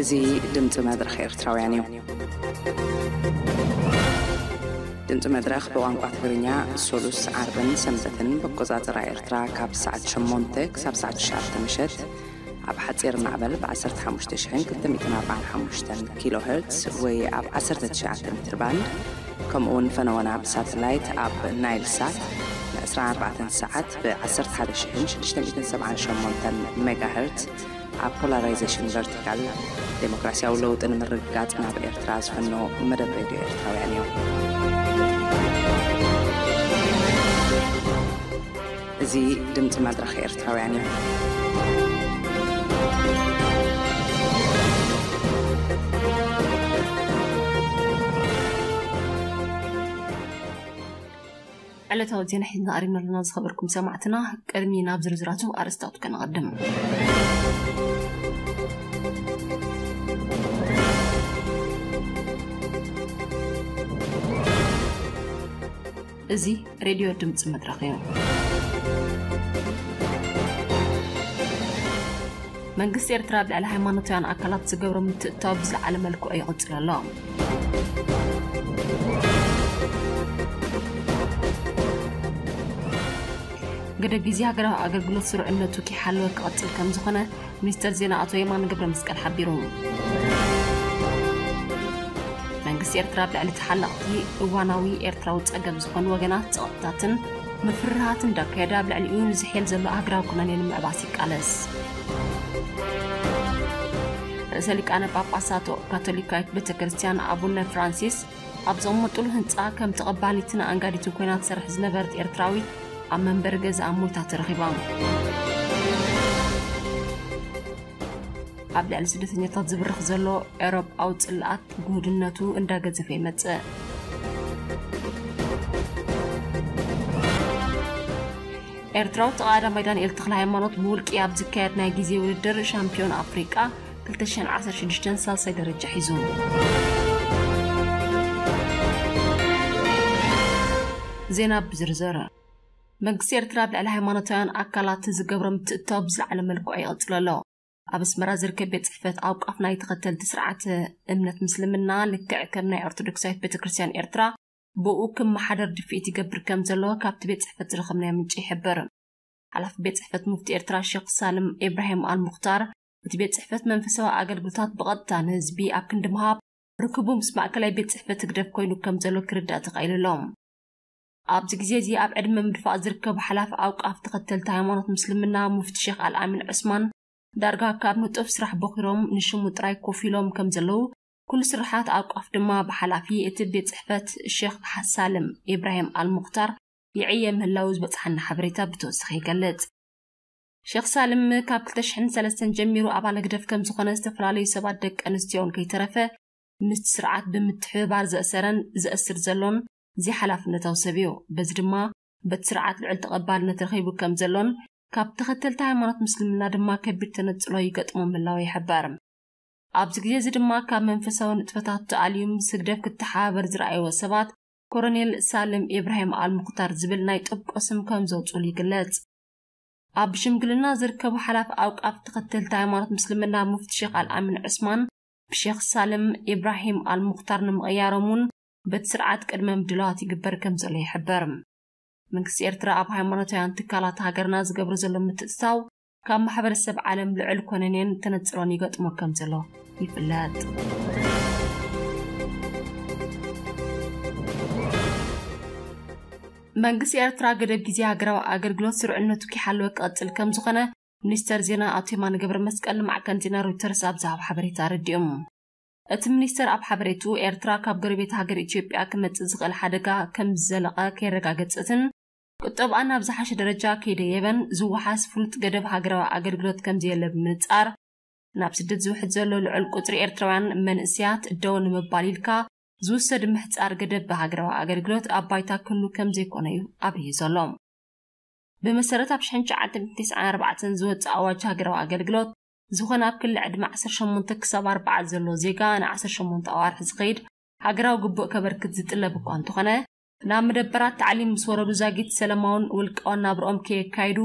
እዚ ድምፂ መድረኽ ኤርትራውያን እዩ። ድምፂ መድረኽ ብቋንቋ ትግርኛ ሶሉስ፣ ዓርብን ሰንበትን ብቆፃፅራ ኤርትራ ካብ ሰዓት ሸሞንተ ክሳብ ሰዓት ትሽዓተ ምሸት ኣብ ሓፂር ማዕበል ብ ዓሰርተ ሓሙሽተ ሽሕን ክልተ ሚእትን ኣርባዓን ሓሙሽተን ኪሎ ሄርትስ ወይ ኣብ ዓሰርተ ትሽዓተ ሜትር ባንድ፣ ከምኡ እውን ፈነወና ብሳተላይት ኣብ ናይል ሳት ን ዕስራን ኣርባዕተን ሰዓት ብ ዓሰርተ ሓደ ሽሕን ሽዱሽተ ሚእትን ሰብዓን ሸሞንተን ሜጋ ሄርትስ ኣብ ፖላራይዜሽን ቨርቲካል። ዴሞክራሲያዊ ለውጢ ንምርግጋጽ ናብ ኤርትራ ዝፍኖ መደብ ሬድዮ ኤርትራውያን እዩ። እዚ ድምፂ መድረኽ ኤርትራውያን እዩ። ዕለታዊ ዜና ሒዝና ቀሪብና ኣለና። ዝኸበርኩም ሰማዕትና፣ ቅድሚ ናብ ዝርዝራቱ ኣርእስታቱ ከነቐድም። እዚ ሬድዮ ድምፂ መድረኽ እዩ። መንግስቲ ኤርትራ ኣብ ልዕሊ ሃይማኖታውያን ኣካላት ዝገብሮ ምትእትታው ብዝለዓለ መልክዑ ይቕጽል ኣሎ። ገደብ ግዜ ሃገራዊ ኣገልግሎት ስሩዕነቱ ከይሓለወ ክቐጽል ከም ዝኾነ ሚኒስተር ዜና ኣቶ የማነ ገብረ መስቀል ሓቢሩ። መንግስቲ ኤርትራ ኣብ ልዕሊ ተሓለቕቲ እዋናዊ ኤርትራዊ ጸገም ዝኾኑ ወገናት ጸቕጥታትን ምፍርራሃትን እንዳካየደ ኣብ ልዕሊኡ ንዝሕየል ዘሎ ሃገራዊ ኩነኔ ንምዕባስ ይቃለስ። ርእሰ ሊቃነ ጳጳሳት ካቶሊካዊት ቤተ ክርስቲያን ኣቡነ ፍራንሲስ ኣብ ዘቐመጡሉ ህንጻ ከም ተቐባሊትን ኣንጋዲትን ኮይና ትሰርሕ ዝነበረት ኤርትራዊት ኣብ መንበሪ ገዛኣ ሞይታ ተረኺባ። ኣብ ልዕሊ ስደተኛታት ዝብርኽ ዘሎ ኤውሮጳዊ ጽልኣት ግሁድነቱ እንዳገዘፈ ይመጽእ። ኤርትራዊ ተቓዳማይ ዳንኤል ተኽለ ሃይማኖት ብውልቂ ኣብ ዝካየድ ናይ ግዜ ውድድር ሻምፒዮን ኣፍሪቃ ክልተ ሽሕን ዓሰርተ ሽዱሽተን ሳልሳይ ደረጃ ሒዙ። ዜና ብዝርዝር። መንግስቲ ኤርትራ ኣብ ልዕሊ ሃይማኖታውያን ኣካላት ዝገብሮ ምትእትታው ብዝለዓለ መልክዑ ይቕጽል ኣሎ። ኣብ ኣስመራ ዝርከብ ቤት ጽሕፈት ኣውቃፍ ናይ ተኸተልቲ ስርዓተ እምነት ምስልምና ልክዕ ከም ናይ ኦርቶዶክሳዊት ቤተክርስትያን ኤርትራ ብኡ ክመሓደር ድፍኢት ይገብር ከም ዘሎ ካብቲ ቤት ጽሕፈት ዝረኸብናዮ ምንጪ ይሕብር። ሓላፊ ቤት ጽሕፈት ሙፍቲ ኤርትራ ሼኽ ሳልም ኢብራሂም ኣልሙኽታር፣ እቲ ቤት ጽሕፈት መንፈሳዊ ኣገልግሎታት ብቐጥታ ንህዝቢ ኣብ ክንዲ ምሃብ፣ ርክቡ ምስ ማእከላይ ቤት ጽሕፈት ህግደፍ ኮይኑ ከም ዘሎ ክርዳእ ተኻኢሉ ኣሎ። ኣብዚ ግዜ እዚ ኣብ ዕድመ ምድፋእ ዝርከቡ ሓላፊ ኣውቃፍ ተኸተልቲ ሃይማኖት ምስልምና ሙፍቲ ሼኽ ኣልኣሚን ዑስማን፣ ዳርጋ ካብ ንጡፍ ስራሕ ቦኺሮም ንሽሙ ጥራይ ኮፍ ኢሎም ከም ዘለዉ፣ ኩሉ ስርሓት ኣውቃፍ ድማ ብሓላፊ እቲ ቤት ጽሕፈት ሼኽ ሳልም ኢብራሂም ኣልሙኽታር ይዕየ ምህላዉ ዝበጽሓና ሓበሬታ ብተወሳኺ ይገልጽ። ሼኽ ሳልም ካብ ክልተ ሽሕን ሰለስተን ጀሚሩ ኣባል ህግደፍ ከም ዝኾነ፣ ዝተፈላለዩ ሰባት፣ ደቂ ኣንስትዮን ከይተረፈ ምስቲ ስርዓት ብምትሕብባር ዘእሰረን ዘእስር ዘሎን ዘይሓላፍነታዊ ሰብ እዩ። በዚ ድማ በቲ ስርዓት ልዑል ተቐባልነት ረኺቡ ከም ዘሎን ካብ ተኸተልቲ ሃይማኖት ምስልምና ድማ ከቢድ ተነጽሎ ይገጥሞ ምህላዉ ይሕበር። ኣብዚ ግዜ እዚ ድማ ካብ መንፈሳዊ ንጥፈታት ተኣልዩ ምስ ህግደፍ ክተሓባበር ዝረኣይዎ ሰባት ኮሎኔል ሳልም ኢብራሂም ኣልሙኽታር ዝብል ናይ ጥብቆ ስም ከም ዘውጽኡሉ ይግለጽ። ኣብ ሽምግልና ዝርከቡ ሓላፊ ኣውቃፍ ተኸተልቲ ሃይማኖት ምስልምና ሙፍቲ ሼኽ ኣልኣሚን ዑስማን ብሼኽ ሳልም ኢብራሂም ኣልሙኽታር ንምቕያሮም እውን በቲ ስርዓት ቅድመ ምድላዋት ይግበር ከም ዘሎ ይሕበር። መንግስቲ ኤርትራ ኣብ ሃይማኖታውያን ትካላት ሃገርና ዝገብሮ ዘሎ ምትእትታው ካብ ማሕበረሰብ ዓለም ልዑል ኮነኔን ተነጽሎን ይገጥሞ ከም ዘሎ ይፍለጥ። መንግስቲ ኤርትራ ገደብ ግዜ ሃገራዊ ኣገልግሎት ስሩዕነቱ ክሓለወ ክቐጽል ከም ዝኾነ ሚኒስተር ዜና ኣቶ የማነ ገብረ መስቀል ንማዕከን ዜና ሮይተርስ ኣብ ዝሃቦ ሓበሬታ ኣረዲኦም። እቲ ሚኒስተር ኣብ ሓበሬትኡ፣ ኤርትራ ካብ ጎረቤት ሃገር ኢትዮጵያ ክመጽእ ዝኽእል ሓደጋ ከም ዝዘለቐ ከየረጋገጸትን ቁጠብኣ ናብ ዝሓሸ ደረጃ ከይደየበን ዝወሓስ ፍሉጥ ገደብ ሃገራዊ ኣገልግሎት ከም ዘየለ ብምንጻር፣ ናብ ስደት ዝውሕዝ ዘሎ ልዑል ቁጽሪ ኤርትራውያን መንእሰያት ደው ንምባል ኢልካ ዝውሰድ ምሕጻር ገደብ ብሃገራዊ ኣገልግሎት ኣብ ባይታ ክህሉ ከም ዘይኮነ እዩ ኣብሪሁ ዘሎ። ብመሰረት ኣብ ሽሕን ትሽዓተ ሚእትን ተስዓን ኣርባዕተን ዝወጽእ ኣዋጅ ሃገራዊ ኣገልግሎት፣ ዝኾነ ኣብ ክሊ ዕድመ ዓሰርተ ሸሞንተ ክሳብ ኣርብዓ ዘሎ ዜጋ ን ዓሰርተ ሸሞንተ ኣዋርሕ ዝኸይድ ሃገራዊ ግቡእ ከበርክት ዝጥለብ እኳ እንተኾነ፣ ናብ መደበራት ታዕሊም ምስ ወረዱ ዛጊት ሰላማውን ውልቃውን ናብርኦም ከየካይዱ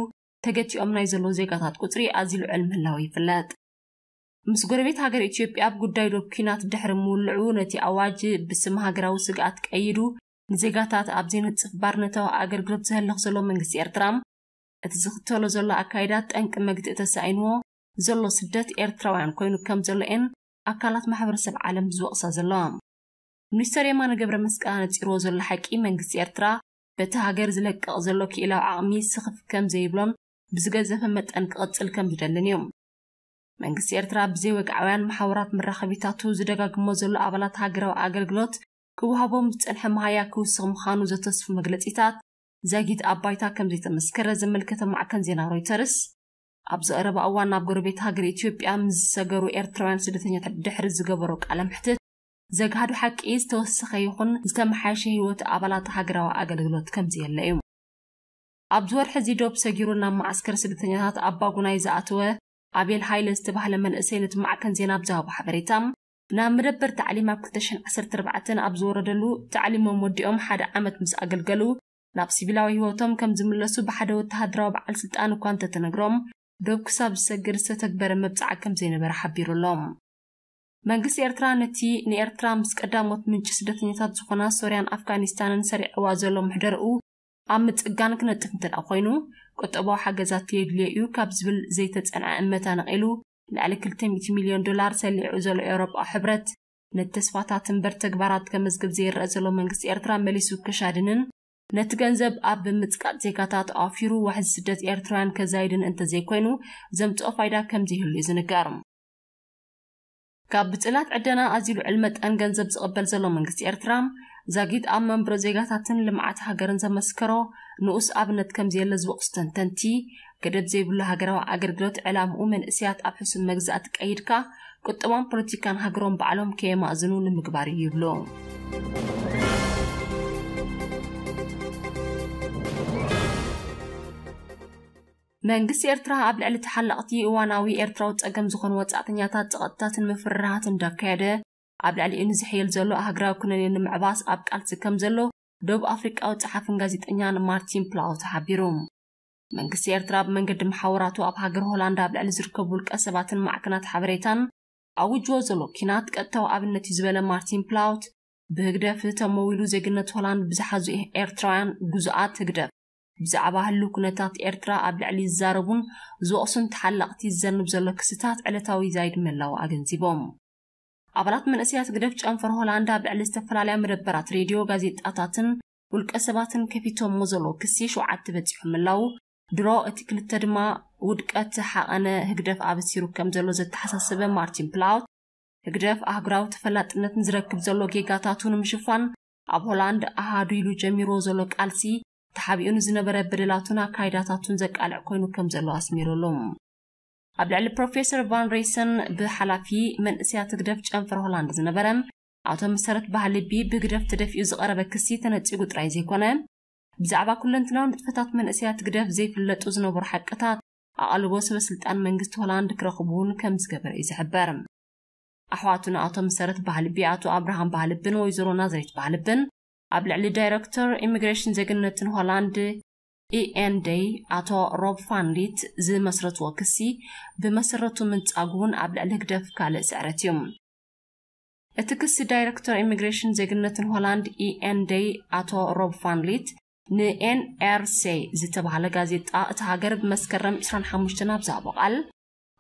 ተገቲኦም ናይ ዘለዉ ዜጋታት ቁጽሪ ኣዝዩ ልዑል ምህላዉ ይፍለጥ። ምስ ጎረቤት ሃገር ኢትዮጵያ ኣብ ጉዳይ ዶብ ኲናት ድሕሪ ምውልዑ፣ ነቲ ኣዋጅ ብስም ሃገራዊ ስግኣት ቀይዱ፣ ንዜጋታት ኣብ ዘይንጽፍ ባርነታዊ ኣገልግሎት ዘህልኽ ዘሎ መንግስቲ ኤርትራ፣ እቲ ዝኽተሎ ዘሎ ኣካይዳ ጠንቂ መግትኢ ተሳኢንዎ ዘሎ ስደት ኤርትራውያን ኮይኑ ከም ዘሎ እየን ኣካላት ማሕበረሰብ ዓለም ዝወቕሳ ዘለዋ። ሚኒስተር የማነ ገብረ መስቀል ኣነጺርዎ ዘሎ ሓቂ፣ መንግስቲ ኤርትራ በቲ ሃገር ዝለቅቕ ዘሎ ክኢላዊ ዓቕሚ ስኽፍ ከም ዘይብሎን ብዝገዘፈ መጠን ክቕጽል ከም ዝደልን እዩ። መንግስቲ ኤርትራ ብዘይ ወግዓውያን መሓውራት መራኸቢታቱ ዝደጋግሞ ዘሎ ኣባላት ሃገራዊ ኣገልግሎት ክወሃቦም ዝጸንሐ መሃያ ክውስኽ ምዃኑ ዘተስፉ መግለጺታት ዛጊት ኣብ ባይታ ከም ዘይተመስከረ ዘመልከተ ማዕከን ዜና ሮይተርስ፣ ኣብዚ ቀረባ እዋን ናብ ጎረቤት ሃገር ኢትዮጵያ ምስ ዝሰገሩ ኤርትራውያን ስደተኛታት ድሕሪ ዝገበሮ ቃለ መሕትት፣ ዘግሃዱ ሓቂ ዝተወሰኸ ይኹን ዝተመሓየሸ ህይወት ኣባላት ሃገራዊ ኣገልግሎት ከም ዘየለ እዩ። ኣብዚ ወርሒ እዚ ዶብ ሰጊሩ ናብ መዓስከር ስደተኛታት ኣባጉናይ ዝኣተወ ኣቤል ሃይለ ዝተባህለ መንእሰይ ነቲ ማዕከን ዜና ብዝሃቦ ሓበሬታ፣ ናብ መደበር ታዕሊም ኣብ ክልተ ሽሕን ዓሰርተ ኣርባዕተን ኣብ ዝወረደሉ፣ ታዕሊሞም ወዲኦም ሓደ ዓመት ምስ ኣገልገሉ፣ ናብ ሲቪላዊ ህይወቶም ከም ዝምለሱ ብሓደ ወተሃደራዊ በዓል ስልጣን እኳ እንተተነግሮም፣ ዶብ ክሳብ ዝሰግር ዝተተግበረ መብጽዓ ከም ዘይነበረ ሓቢሩ ኣሎ። መንግስቲ ኤርትራ ነቲ ንኤርትራ ምስ ቀዳሞት ምንጪ ስደተኛታት ዝኾና ሶርያን ኣፍጋኒስታንን ሰሪዕዋ ዘሎ ምሕደርኡ ኣብ ምጽጋን ክነጥፍ እንተ ደኣ ኮይኑ፣ ቁጠባዊ ሓገዛት የድልዮ እዩ ካብ ዝብል ዘይተጸንዐ እመታ ነቒሉ፣ ልዕሊ ክልተ ሚእቲ ሚልዮን ዶላር ሰሊዑ ዘሎ ኤውሮጳዊ ሕብረት፣ ነቲ ተስፋታት እምበር ተግባራት ከመዝግብ ዘይረኣ ዘሎ መንግስቲ ኤርትራ መሊሱ ክሻድንን፣ ነቲ ገንዘብ ኣብ ምጽቃጥ ዜጋታት ኣውፊሩ ዋሕዚ ስደት ኤርትራውያን ከዛይድን እንተዘይኮይኑ፣ ዘምጽኦ ፋይዳ ከም ዘይህሉ እዩ ዝንገር። ካብ ብጽላት ዕደና ኣዝዩ ልዑል መጠን ገንዘብ ዝቕበል ዘሎ መንግስቲ ኤርትራ፣ ዛጊት ኣብ መንብሮ ዜጋታትን ልምዓት ሃገርን ዘመስከሮ ንኡስ ኣብነት ከም ዘየለ ዝወቕሱ ተንተንቲ፣ ገደብ ዘይብሉ ሃገራዊ ኣገልግሎት ዕላምኡ መንእሰያት ኣብ ሕሱም መግዛእቲ ቀይድካ፣ ቁጠባን ፖለቲካን ሃገሮም ባዕሎም ከየማእዝኑ ንምግባር እዩ ይብሉ። መንግስቲ ኤርትራ ኣብ ልዕሊ ተሓለቕቲ እዋናዊ ኤርትራዊ ጸገም ዝኾኑ ወጻእተኛታት ጸቕጥታትን ምፍርራሃትን እንዳካየደ፣ ኣብ ልዕሊኡ ንዝሕየል ዘሎ ኣህግራዊ ኩነኔ ንምዕባስ ኣብ ቃልሲ ከም ዘሎ ደቡብ ኣፍሪቃዊ ጸሓፍን ጋዜጠኛን ማርቲን ፕላውት ሓቢሩ። መንግስቲ ኤርትራ ብመንገዲ መሓውራቱ ኣብ ሃገር ሆላንድ ኣብ ልዕሊ ዝርከቡ ውልቀ ሰባትን ማዕከናት ሓበሬታን ኣውጅዎ ዘሎ ኪናት ቀጥታዊ ኣብነት እዩ ዝበለ ማርቲን ፕላውት፣ ብህግደፍ ተመዊሉ ዜግነት ሆላንድ ብዝሓዙ ኤርትራውያን ግዙኣት ህግደፍ ብዛዕባ ህልው ኩነታት ኤርትራ ኣብ ልዕሊ ዝዛረቡን ዝወቕሱን ተሓለቕቲ ዝዘንብ ዘሎ ክስታት ዕለታዊ ይዛይድ ምህላው ኣገንዚቦም። ኣባላት መንእሰያት ህግደፍ ጨንፈር ሆላንድ ኣብ ልዕሊ ዝተፈላለያ መደበራት ሬድዮ፣ ጋዜጣታትን ውልቀ ሰባትን ከፊቶሞ ዘለዉ ክሲ ሸውዓተ በጺሑ ምህላው፣ ድሮ እቲ ክልተ ድማ ውድቀት ሓቐነ ህግደፍ ኣበሲሩ ከም ዘሎ ዘተሓሳሰበ ማርቲን ፕላውት፣ ህግደፍ ኣህጉራዊ ተፈላጥነት ንዝረክብ ዘሎ ጌጋታቱ ንምሽፋን ኣብ ሆላንድ ኣሃዱ ኢሉ ጀሚርዎ ዘሎ ቃልሲ፣ ተሓቢኡ ንዝነበረ በደላቱን ኣካይዳታቱን ዘቃልዕ ኮይኑ ከም ዘሎ ኣስሚሩሉ። ኣብ ልዕሊ ፕሮፌሰር ቫን ሬሰን ብሓላፊ መንእሰያት ህግደፍ ጨንፈር ሆላንድ ዝነበረ ኣቶ መሰረት ባህልቢ ብህግደፍ ተደፊኡ ዝቐረበ ክሲ ተነጺጉ ጥራይ ዘይኮነ፣ ብዛዕባ ኩለንትናዊ ንጥፈታት መንእሰያት ህግደፍ ዘይፍለጡ ዝነበሩ ሓቅታት ኣቓልቦ ሰበ ስልጣን መንግስቲ ሆላንድ ክረኽቡ እውን ከም ዝገበረ እዩ ዝሕበር። ኣሕዋቱ ንኣቶ መሰረት ባህልቢ፣ ኣቶ ኣብርሃም ባህልብን ወይዘሮ ናዝሬት ባህልብን ኣብ ልዕሊ ዳይረክተር ኢሚግሬሽን ዜግነትን ሆላንድ ኢኤን ደይ ኣቶ ሮብ ፋንሊት ዝመስረትዎ ክሲ ብመሰረቱ ምንጻጉ እውን ኣብ ልዕሊ ህግደፍ ካልእ ስዕረት እዩ። እቲ ክሲ ዳይረክተር ኢሚግሬሽን ዜግነትን ሆላንድ ኢኤን ደይ ኣቶ ሮብ ፋንሊት ንኤንኤርሲ ዝተባህለ ጋዜጣ እቲ ሃገር ብመስከረም ዕስራን ሓሙሽተን ኣብ ዝሃቦ ቃል፣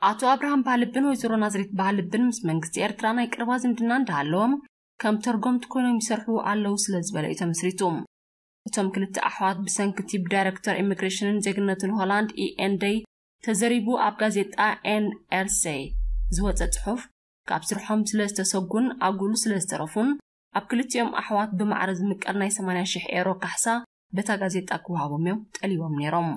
ኣቶ ኣብርሃም ባህልብን ወይዘሮ ናዝሬት ባህልብን ምስ መንግስቲ ኤርትራ ናይ ቀረባ ዝምድና እንዳሃለዎም ከም ተርጎምቲ ኮይኖም ይሰርሑ ኣለዉ ስለ ዝበለ እዩ ተመስሪቱ። እቶም ክልተ ኣሕዋት ብሰንኪ እቲ ብዳይረክተር ኢሚግሬሽንን ዜግነትን ሆላንድ ኢኤን ደይ ተዘሪቡ ኣብ ጋዜጣ ኤንኤርሲ ዝወጸ ጽሑፍ ካብ ስርሖም ስለ ዝተሰጉን ኣጉሉ ስለ ዝተረፉን ኣብ ክልቲኦም ኣሕዋት ብማዕረ ዝምቀል ናይ ሰማንያ ሽሕ ኤሮ ካሕሳ በታ ጋዜጣ ክወሃቦም እዮም ጠሊቦም ነይሮም።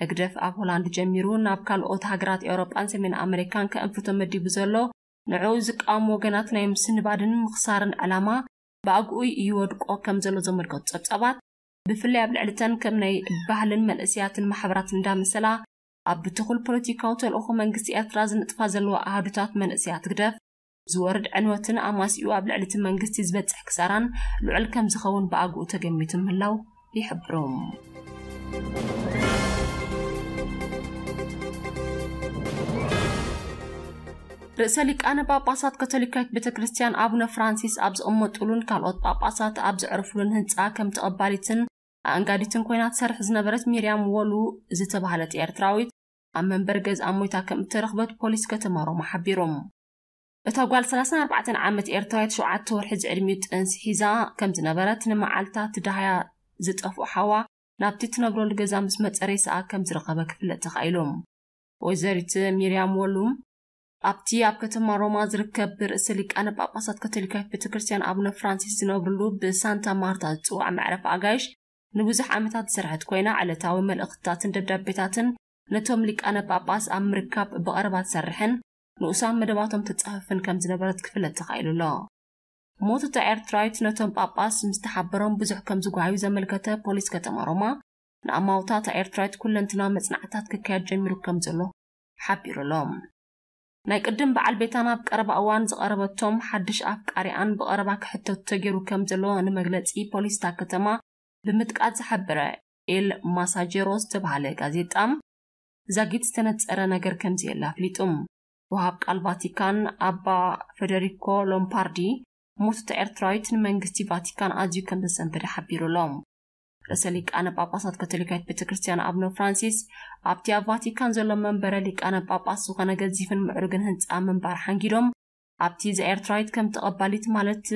ህግደፍ ኣብ ሆላንድ ጀሚሩ ናብ ካልኦት ሃገራት ኤውሮጳን ሰሜን ኣመሪካን ከእንፍቶ መዲቡ ዘሎ ንዕኡ ዝቃወሙ ወገናት ናይ ምስንባድን ምኽሳርን ዕላማ ብኣግኡ ይወድቆ ከም ዘሎ ዘመልከቱ ጸብጻባት፣ ብፍላይ ኣብ ልዕሊ እተን ከም ናይ ባህልን መንእሰያትን ማሕበራት እንዳመሰላ ኣብ ብትኹል ፖለቲካዊ ተልእኾ መንግስቲ ኤርትራ ዝንጥፋ ዘለዋ ኣሃዱታት መንእሰያት ህግደፍ ዝወርድ ዕንወትን ኣማሲኡ ኣብ ልዕሊ እቲ መንግስቲ ዝበጽሕ ክሳራን ልዑል ከም ዝኸውን ብኣግኡ ተገሚቱ ምህላው ይሕብሩ። ርእሰ ሊቃነ ጳጳሳት ካቶሊካዊት ቤተ ክርስቲያን ኣቡነ ፍራንሲስ ኣብ ዝቕመጡሉን ካልኦት ጳጳሳት ኣብ ዘዕርፉሉን ህንጻ ከም ተቐባሊትን ኣእንጋዲትን ኮይና ትሰርሕ ዝነበረት ሚርያም ወሉ ዝተባህለት ኤርትራዊት ኣብ መንበር ገዝኣ ሞይታ ከም እተረኽበት ፖሊስ ከተማ ሮማ ሓቢሩ። እታ ጓል ሰላሳን ኣርባዕተን ዓመት ኤርትራዊት ሸውዓተ ወርሒ ዝዕድሚኡ ጥንሲ ሒዛ ከም ዝነበረት ንመዓልታት ዳህያ ዝጠፍኦ ሓዋ ናብቲ ትነብረሉ ገዛ ምስ መጸ ሬሳኣ ከም ዝረኸበ ክፍለጥ ተኻኢሉ። ወይዘሪት ሚርያም ወሉ ኣብቲ ኣብ ከተማ ሮማ ዝርከብ ርእሰ ሊቃነ ጳጳሳት ካቶሊካዊት ቤተክርስትያን ኣቡነ ፍራንሲስ ዝነብርሉ ብሳንታ ማርታ ዝጽዋዕ መዕረፊ ኣጋይሽ ንብዙሕ ዓመታት ዝሰርሐት ኮይና ዕለታዊ መልእኽትታትን ደብዳቤታትን ነቶም ሊቃነ ጳጳስ ኣብ ምርካብ ብቐረባ ትሰርሕን ንኡሳን መደባቶም ትጻፈፍን ከም ዝነበረት ክፍለጥ ተኻኢሉ ኣሎ። ሞት እታ ኤርትራዊት ነቶም ጳጳስ ምስ ተሓበሮም ብዙሕ ከም ዝጓሃዩ ዘመልከተ ፖሊስ ከተማ ሮማ ንኣማውታ እታ ኤርትራዊት ኩለንትና መጽናዕታት ክካየድ ጀሚሩ ከም ዘሎ ሓቢሩ ኣሎ። ናይ ቅድም በዓል ቤታን ኣብ ቀረባ እዋን ዝቐረበቶም ሓድሽ ኣፍቃሪኣን ብቐረባ ክሕተቱ ተገይሩ ከም ዘሎ ንመግለጺ ፖሊስ እታ ከተማ ብምጥቃስ ዝሓበረ ኤል ማሳጀሮ ዝተባህለ ጋዜጣ ዛጊት ዝተነጸረ ነገር ከም ዘየለ ኣፍሊጡ። ወሃብ ቃል ቫቲካን ኣባ ፈደሪኮ ሎምፓርዲ ሞት እታ ኤርትራዊት ንመንግስቲ ቫቲካን ኣዝዩ ከም ዘሰንበደ ሓቢሩ ኣሎ። ርእሰ ሊቃነ ጳጳሳት ካቶሊካዊት ቤተክርስትያን ኣቡነ ፍራንሲስ ኣብቲ ኣብ ቫቲካን ዘሎ መንበረ ሊቃነ ጳጳስ ዝኾነ ገዚፍን ምዕሩግን ህንጻ ምንባር ሓንጊዶም ኣብቲ እዛ ኤርትራዊት ከም ተቐባሊት ማለት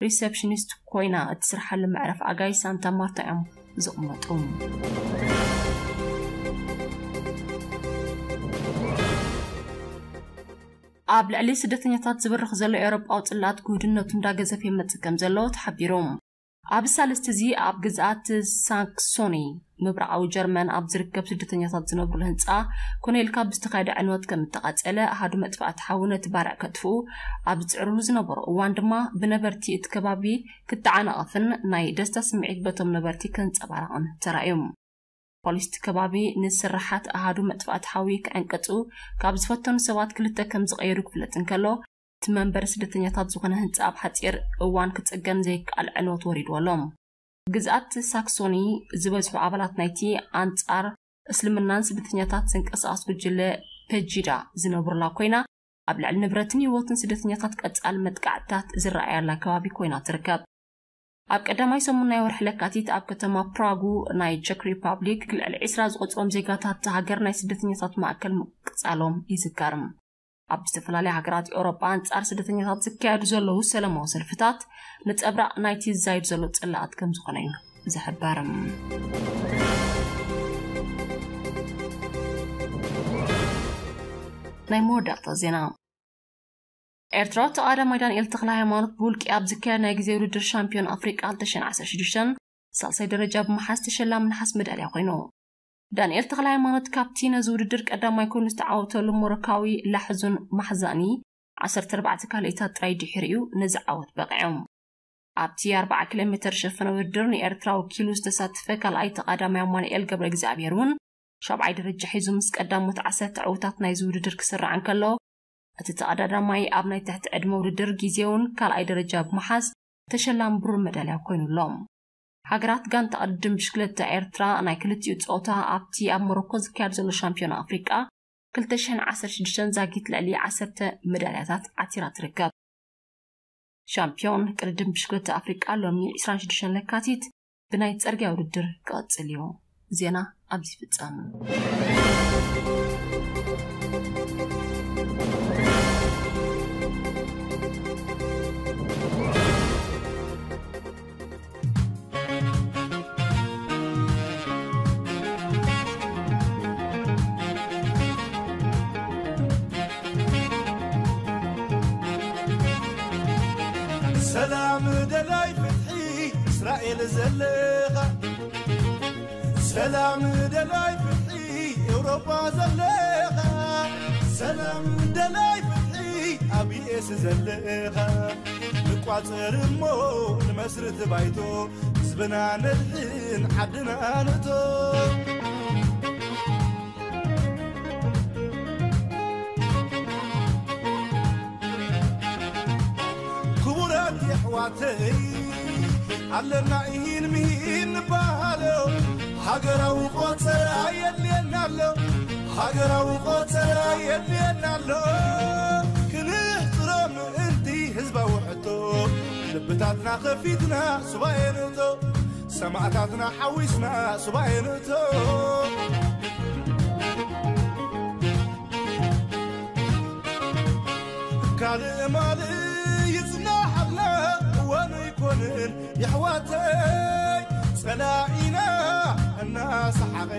ሪሰፕሽኒስት ኮይና እትስርሓሉ መዕረፍ ኣጋይ ሳንታ ማርታ እዮም ዝቕመጡ። ኣብ ልዕሊ ስደተኛታት ዝበርኽ ዘሎ ኤውሮጳዊ ጽልኣት ግህድነቱ እንዳገዘፈ ይመጽእ ከም ዘሎ ተሓቢሩ። ኣብ ሳልስቲ እዚ ኣብ ግዝኣት ሳክሶኒ ምብራቓዊ ጀርመን ኣብ ዝርከብ ስደተኛታት ዝነብሩሉ ህንጻ ኮነ ኢልካ ብዝተኻየደ ዕንወት ከም እተቓጸለ ኣሃዱ መጥፋእቲ ሓዊ ነቲ ባርዕ ከጥፍኡ ኣብ ዝጽዕሩሉ ዝነበሩ እዋን ድማ ብነበርቲ እቲ ከባቢ ክተዓናቐፍን ናይ ደስታ ስምዒት በቶም ነበርቲ ከንጸባረቕን ተራእዩ። ፖሊስ እቲ ከባቢ ንስርሓት ኣሃዱ መጥፋእቲ ሓዊ ክዕንቅጹ ካብ ዝፈተኑ ሰባት ክልተ ከም ዝቐየዱ ክፍለጥ እንከሎ እቲ መንበሪ ስደተኛታት ዝኾነ ህንጻ ኣብ ሓጺር እዋን ክጽገን ዘይከኣል ዕንወት ወሪድዎ ኣሎ። ግዝኣት ሳክሶኒ ዝበዝሑ ኣባላት ናይቲ ኣንጻር እስልምናን ስደተኛታት ዝንቀሳቐስ ጉጅለ ፔጂዳ ዝነብሩላ ኮይና ኣብ ልዕሊ ንብረትን ህይወትን ስደተኛታት ቀጻሊ መጥቃዕትታት ዝረኣያላ ከባቢ ኮይና ትርከብ። ኣብ ቀዳማይ ሰሙን ናይ ወርሒ ለካቲት ኣብ ከተማ ፕራጉ ናይ ቸክ ሪፓብሊክ ልዕሊ ዕስራ ዝቆጽሮም ዜጋታት እታ ሃገር ናይ ስደተኛታት ማእከል ምቅጻሎም ይዝከር። ኣብ ዝተፈላለያ ሃገራት ኤውሮጳ ኣንጻር ስደተኛታት ዝካየዱ ዘለዉ ሰላማዊ ሰልፍታት ነጸብራቕ ናይቲ ዝዛይድ ዘሎ ጽልኣት ከም ዝኾነ እዩ ዝሕበር። ናይ መወዳእታ ዜና። ኤርትራዊ ተቓዳማይ ዳንኤል ተኽለ ሃይማኖት ብውልቂ ኣብ ዝካየድ ናይ ግዜ ውድድር ሻምፒዮን ኣፍሪቃ ክልተ ሽሕን ዓሰርተ ሽዱሽተን ሳልሳይ ደረጃ ብምሓዝ ተሸላሚ ነሓስ መዳልያ ኮይኑ። ዳንኤል ተኽለ ሃይማኖት ካብቲ ነዚ ውድድር ቀዳማይ ኮይኑ ዝተዓወተሉ ሞሮካዊ ላሕዙን ማሕዛኒ ዓሰርተ ኣርባዕተ ካልኢታት ጥራይ ድሒሩ እዩ ነዚ ዓወት በቒዑ። ኣብቲ ኣርብዓ ኪሎ ሜተር ዝሸፈነ ውድድር ንኤርትራ ወኪሉ ዝተሳተፈ ካልኣይ ተቓዳማይ ኣማኑኤል ገብረ እግዚኣብሔር እውን ሻብዓይ ደረጃ ሒዙ ምስ ቀዳሞት ዓሰርተ ዕዉታት ናይዚ ውድድር ክስራዕ እንከሎ፣ እቲ ተቐዳዳማይ ኣብ ናይ ትሕቲ ዕድመ ውድድር ግዜውን ካልኣይ ደረጃ ብምሓዝ ተሸላሚ ብሩር መዳልያ ኮይኑ ኣሎ። ሃገራት ጋንታ ቅድድም ብሽክለታ ኤርትራ ናይ ክልቲኡ ጾታ ኣብቲ ኣብ ሞሮኮ ዝካየድ ዘሎ ሻምፒዮን ኣፍሪቃ ክልተ ሽሕን ዓሰርተ ሽዱሽተን ዛጊት ልዕሊ ዓሰርተ መዳልያታት ዓቲራ ትርከብ። ሻምፒዮን ቅድድም ብሽክለታ ኣፍሪቃ ሎሚ ዕስራን ሽዱሽተን ለካቲት ብናይ ጽርግያ ውድድር ክቐጽል እዩ። ዜና ኣብዚ ይፍጸም። ሰላም ደላይ ፍትሒ እስራኤል ዘለኻ፣ ሰላም ደላይ ፍትሒ ኤውሮጳ ዘለኻ፣ ሰላም ደላይ ፍትሒ ኣብ ዩ ኤስ ዘለኻ፣ ንቋጸር እሞ ንመስርት ባይቶ፣ ህዝብና ነድሕን ዓድና ንእቶ። ክቡራት የሕዋተይ፣ ኣለና ኢሂን ምሂን ንበሃሎ፣ ሃገራዊ ቆጸራ የድልየና ኣሎ፣ ሃገራዊ ቆጸራ የድልየና ኣሎ። ክን- እንቲ ህዝባዊ ሕቶ፣ ልብታትና ከፊትና ሱባኤ ንእቶ፣ ሰማእታትና ሓዊስና ሱባኤ ንእቶ። ካልእ ማልእ ይጽናሓልና እዋኑ ኣይኮንን የሕዋተይ፣ ጸላኢና እናሰሓቐ፣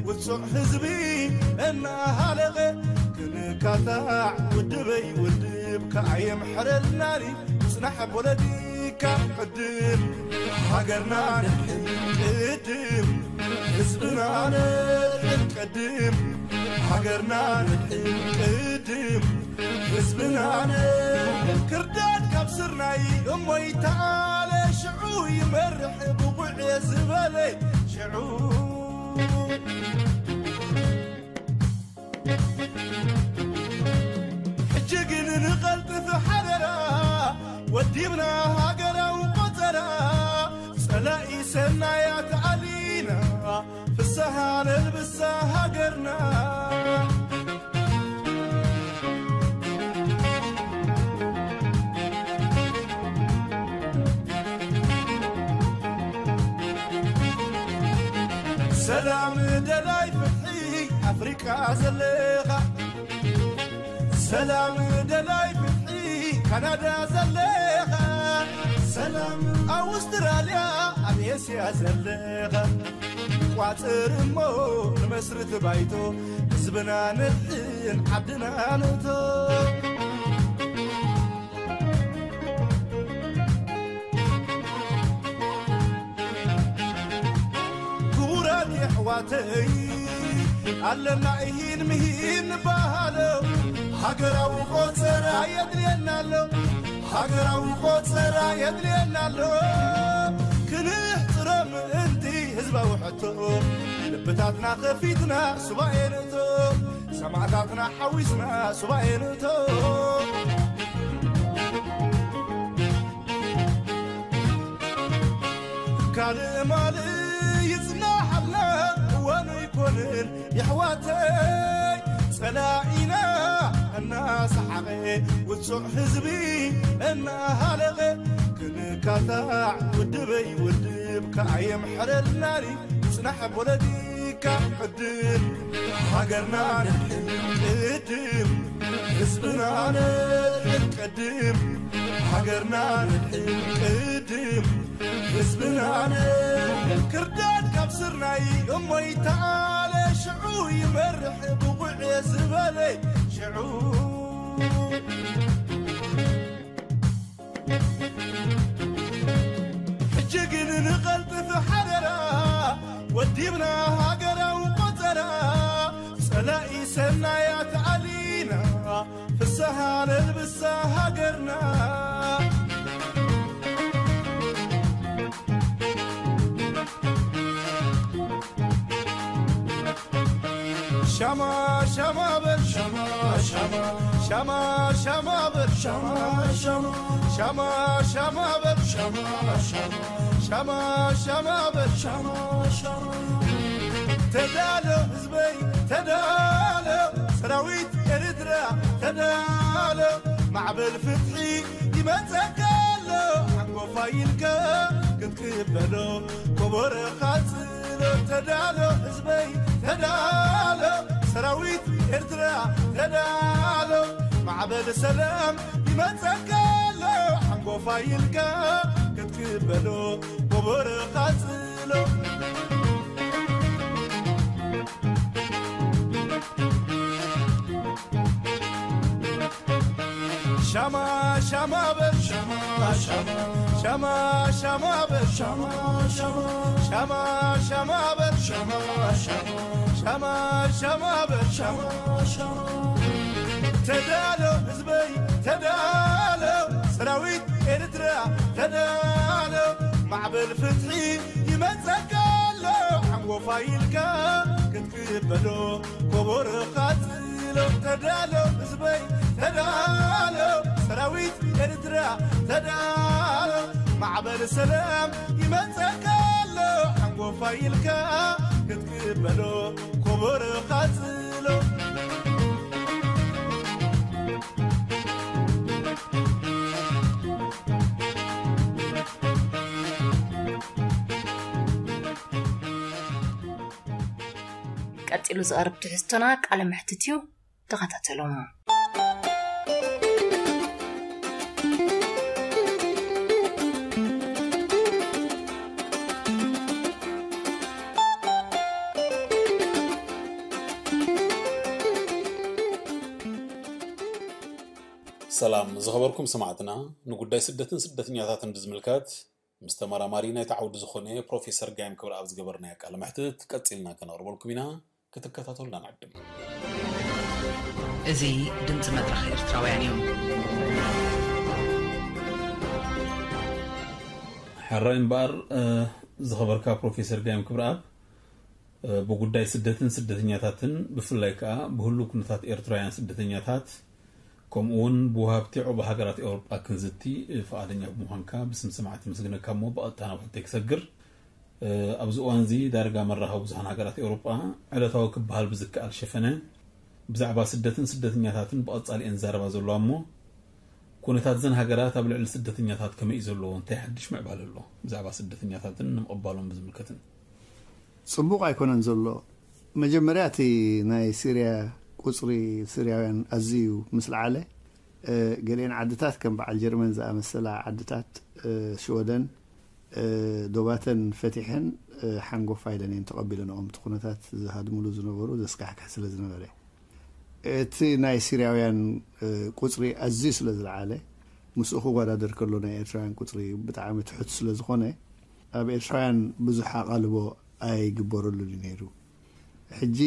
ውጹዕ ህዝቢ እናሃለቐ፣ ክንካታዕ ውድበይ ውድብ ከኣ የምሕረልናኒ፣ ጽናሕ ፖለቲካ ቅድም፣ ሃገርና ነድሕን ቅድም፣ ህዝብና ነድሕን ቅድም፣ ሃገርና ነድሕን ቅድም፣ ህዝብና ነድሕን። ክርዳድ ካብ ስርናይ እሞ ይተዓለ፣ ሽዑ ይመርሕ ብቑዕ ዝበለ ሽዑ። ሕጂ ግን ንቐልጥፍ ሓደራ፣ ወዲብና ሃገራዊ ቆጸራ፣ ጸላኢ ሰናያት ኣሊና፣ ፍስሃ ነልብሳ ሃገርና። ሰላም ደላይ ፍትሒ ኣፍሪቃ ዘለኻ፣ ሰላም ደላይ ፍትሒ ካናዳ ዘለኻ፣ ሰላም ኣውስትራልያ ኣብ ኤስያ ዘለኻ፣ ቋጽር እሞ ንመስርት ባይቶ፣ ህዝብና ነድሕን ዓድና ነእቶ። ክቡራት የሕዋተይ፣ ኣለና እሂን ምሂን ንበሃሎ፣ ሃገራዊ ቆጸራ የድልየና ኣሎ፣ ሃገራዊ ቆጸራ የድልየና ኣሎ። ክንሕጽሮ ምእንቲ ህዝባዊ ሕቶ፣ ልብታትና ከፊትና ሱባኤ ንእቶ፣ ሰማእታትና ሓዊስና ሱባኤ ንእቶ። ካልእ ማልእ ይጽናሓልና እዋኑ ኣይኮንን የሕዋተይ፣ ጸላኢና እናሰሓቐ፣ ውጹዕ ህዝቢ እናሃለቐ፣ ክንካታዕ ውድበይ ውድብ ከኣ የምሕረልናኒ፣ ጽናሕ ፖለቲካ ቅድም፣ ሃገርና ነድሕን ቅድም፣ ህዝብና ነድሕን ቅድም፣ ሃገርና ነድሕን ቅድም፣ ህዝብና ነድሕን። ክርዳድ ካብ ስርናይ እሞ ይተዓለ፣ ሽዑ ይመርሕ ብቑዕ ዝበለ ሽዑ። ሕጂ ግን ንቐልጥፍ ሓደራ፣ ወዲብና ሃገራዊ ቆጸራ፣ ጸላኢ ሰናያት ኣሊና፣ ፍስሃ ነልብሳ ሃገርና። ሻማ ሻማ በል ሻማ ሻማ ሻማ ሻማ በል ሻማ ሻማ ሻማ ሻማ በል ሻማ ሻማ ሻማ ሻማ በል ሻማ ሻማ። ተዳሎ ህዝበይ ተዳሎ፣ ሰራዊት ኤርትራ ተዳሎ፣ ማዕበል ፍትሒ ይመጸካ ኣሎ፣ ሓንጎፋይ ኢልካ ክትቅበሎ፣ ኮቦሮ ቃጽሎ። ተዳሎ ህዝበይ ተዳሎ፣ ሰራዊት ኤርትራ ተዳሎ፣ ማዕበል ሰላም ይመጸካ ኣሎ፣ ሓንጎፋይ ኢልካ ክትቅበሎ፣ ኮቦሮ ቃጽሎ። ሻማ ሻማ በል ሻማ ሻማ ሻማ ሻማ በል ሻማ ሻማ ሻማ ሻማ በል ሻማ ሻማ ሻማ ሻማ በል ሻማ ሻማ። ተዳሎ ህዝበይ ተዳሎ፣ ሰራዊት ኤርትራ ተዳሎ፣ ማዕበል ፍትሒ ይመጸካ ኣሎ፣ ሓንጎፋይ ኢልካ ክትቅበሎ፣ ኮቦሮ ቃጽሎ። ተዳሎ ህዝበይ ተዳሎ፣ ሰራዊት ኤርትራ ተዳሎ፣ ማዕበል ሰላም ይመጸካ ኣሎ፣ ሓንጎፋይ ኢልካ ክትቅበሎ፣ ኮቦሮ ቃጽሎ። ቀጺሉ ዝቐርብ ትሕዝቶና ቃለ መሕትት እዩ። ተኸታተሎም። ሰላም ዝኸበርኩም ሰማዕትና፣ ንጉዳይ ስደትን ስደተኛታትን ብዝምልከት ምስ ተመራማሪ ናይቲ ዓውዲ ዝኾነ ፕሮፌሰር ጋይም ክብረኣብ ዝገበርናዮ ቃለ መሕትት ቀጺልና ከነቕርበልኩም ኢና። ክትከታተሉና ንዕድም። እዚ ድምፂ መድረኽ ኤርትራውያን እዩ። ሕራይ እምበኣር፣ እ፣ ዝኸበርካ ፕሮፌሰር ጋይም ክብረኣብ፣ እ፣ ብጉዳይ ስደትን ስደተኛታትን ብፍላይ ከኣ ብህሉ ኩነታት ኤርትራውያን ስደተኛታት ከምኡ እውን ብወሃብቲ ዑቕባ ሃገራት ኤውሮጳ ክንዝቲ ፍቓደኛ ብምዃንካ ብስም ሰማዕቲ ምስግነካ እሞ ብቐጥታ ናብ ሕቶይ ክሰግር። እ፣ ኣብዚ እዋን እዚ ዳርጋ መራኸቢ ብዙሓን ሃገራት ኤውሮጳ ዕለታዊ ክበሃል ብዝከኣል ሸፈነ ብዛዕባ ስደትን ስደተኛታትን ብቐጻሊ እየን ዝዛረባ ዘለዋ እሞ ኩነታት እዘን ሃገራት ኣብ ልዕሊ ስደተኛታት ከመይ እዩ ዘሎ? እንታይ ሓድሽ ምዕባለ ኣሎ ብዛዕባ ስደተኛታትን ንምቕባሎም ብዝምልከትን? ጽቡቕ ኣይኮነን ዘሎ። መጀመርያ እቲ ናይ ሲርያ ቁጽሪ ሲርያውያን ኣዝዩ ምስ ለዓለ፣ እ፣ ገሊአን ዓድታት ከም በዓል ጀርመን ዝኣመሰላ ዓድታት፣ እ፣ ሽወደን፣ እ፣ ዶባተን ፈቲሐን፣ እ፣ ሓንጎፋ ኢለን እየን ተቐቢለንኦም። እቲ ኩነታት ዝሃድምሉ ዝነበሩ ዘስካሕክሕ ስለ ዝነበረ። እቲ ናይ ሲርያውያን፣ እ፣ ቁጽሪ ኣዝዩ ስለ ዝለዓለ፣ ምስኡ ክወዳደር ከሎ ናይ ኤርትራውያን ቁጽሪ ብጣዕሚ ትሑት ስለ ዝኾነ፣ ኣብ ኤርትራውያን ብዙሕ ኣቓልቦ ኣይግበረሉን እዩ ነይሩ። ሕጂ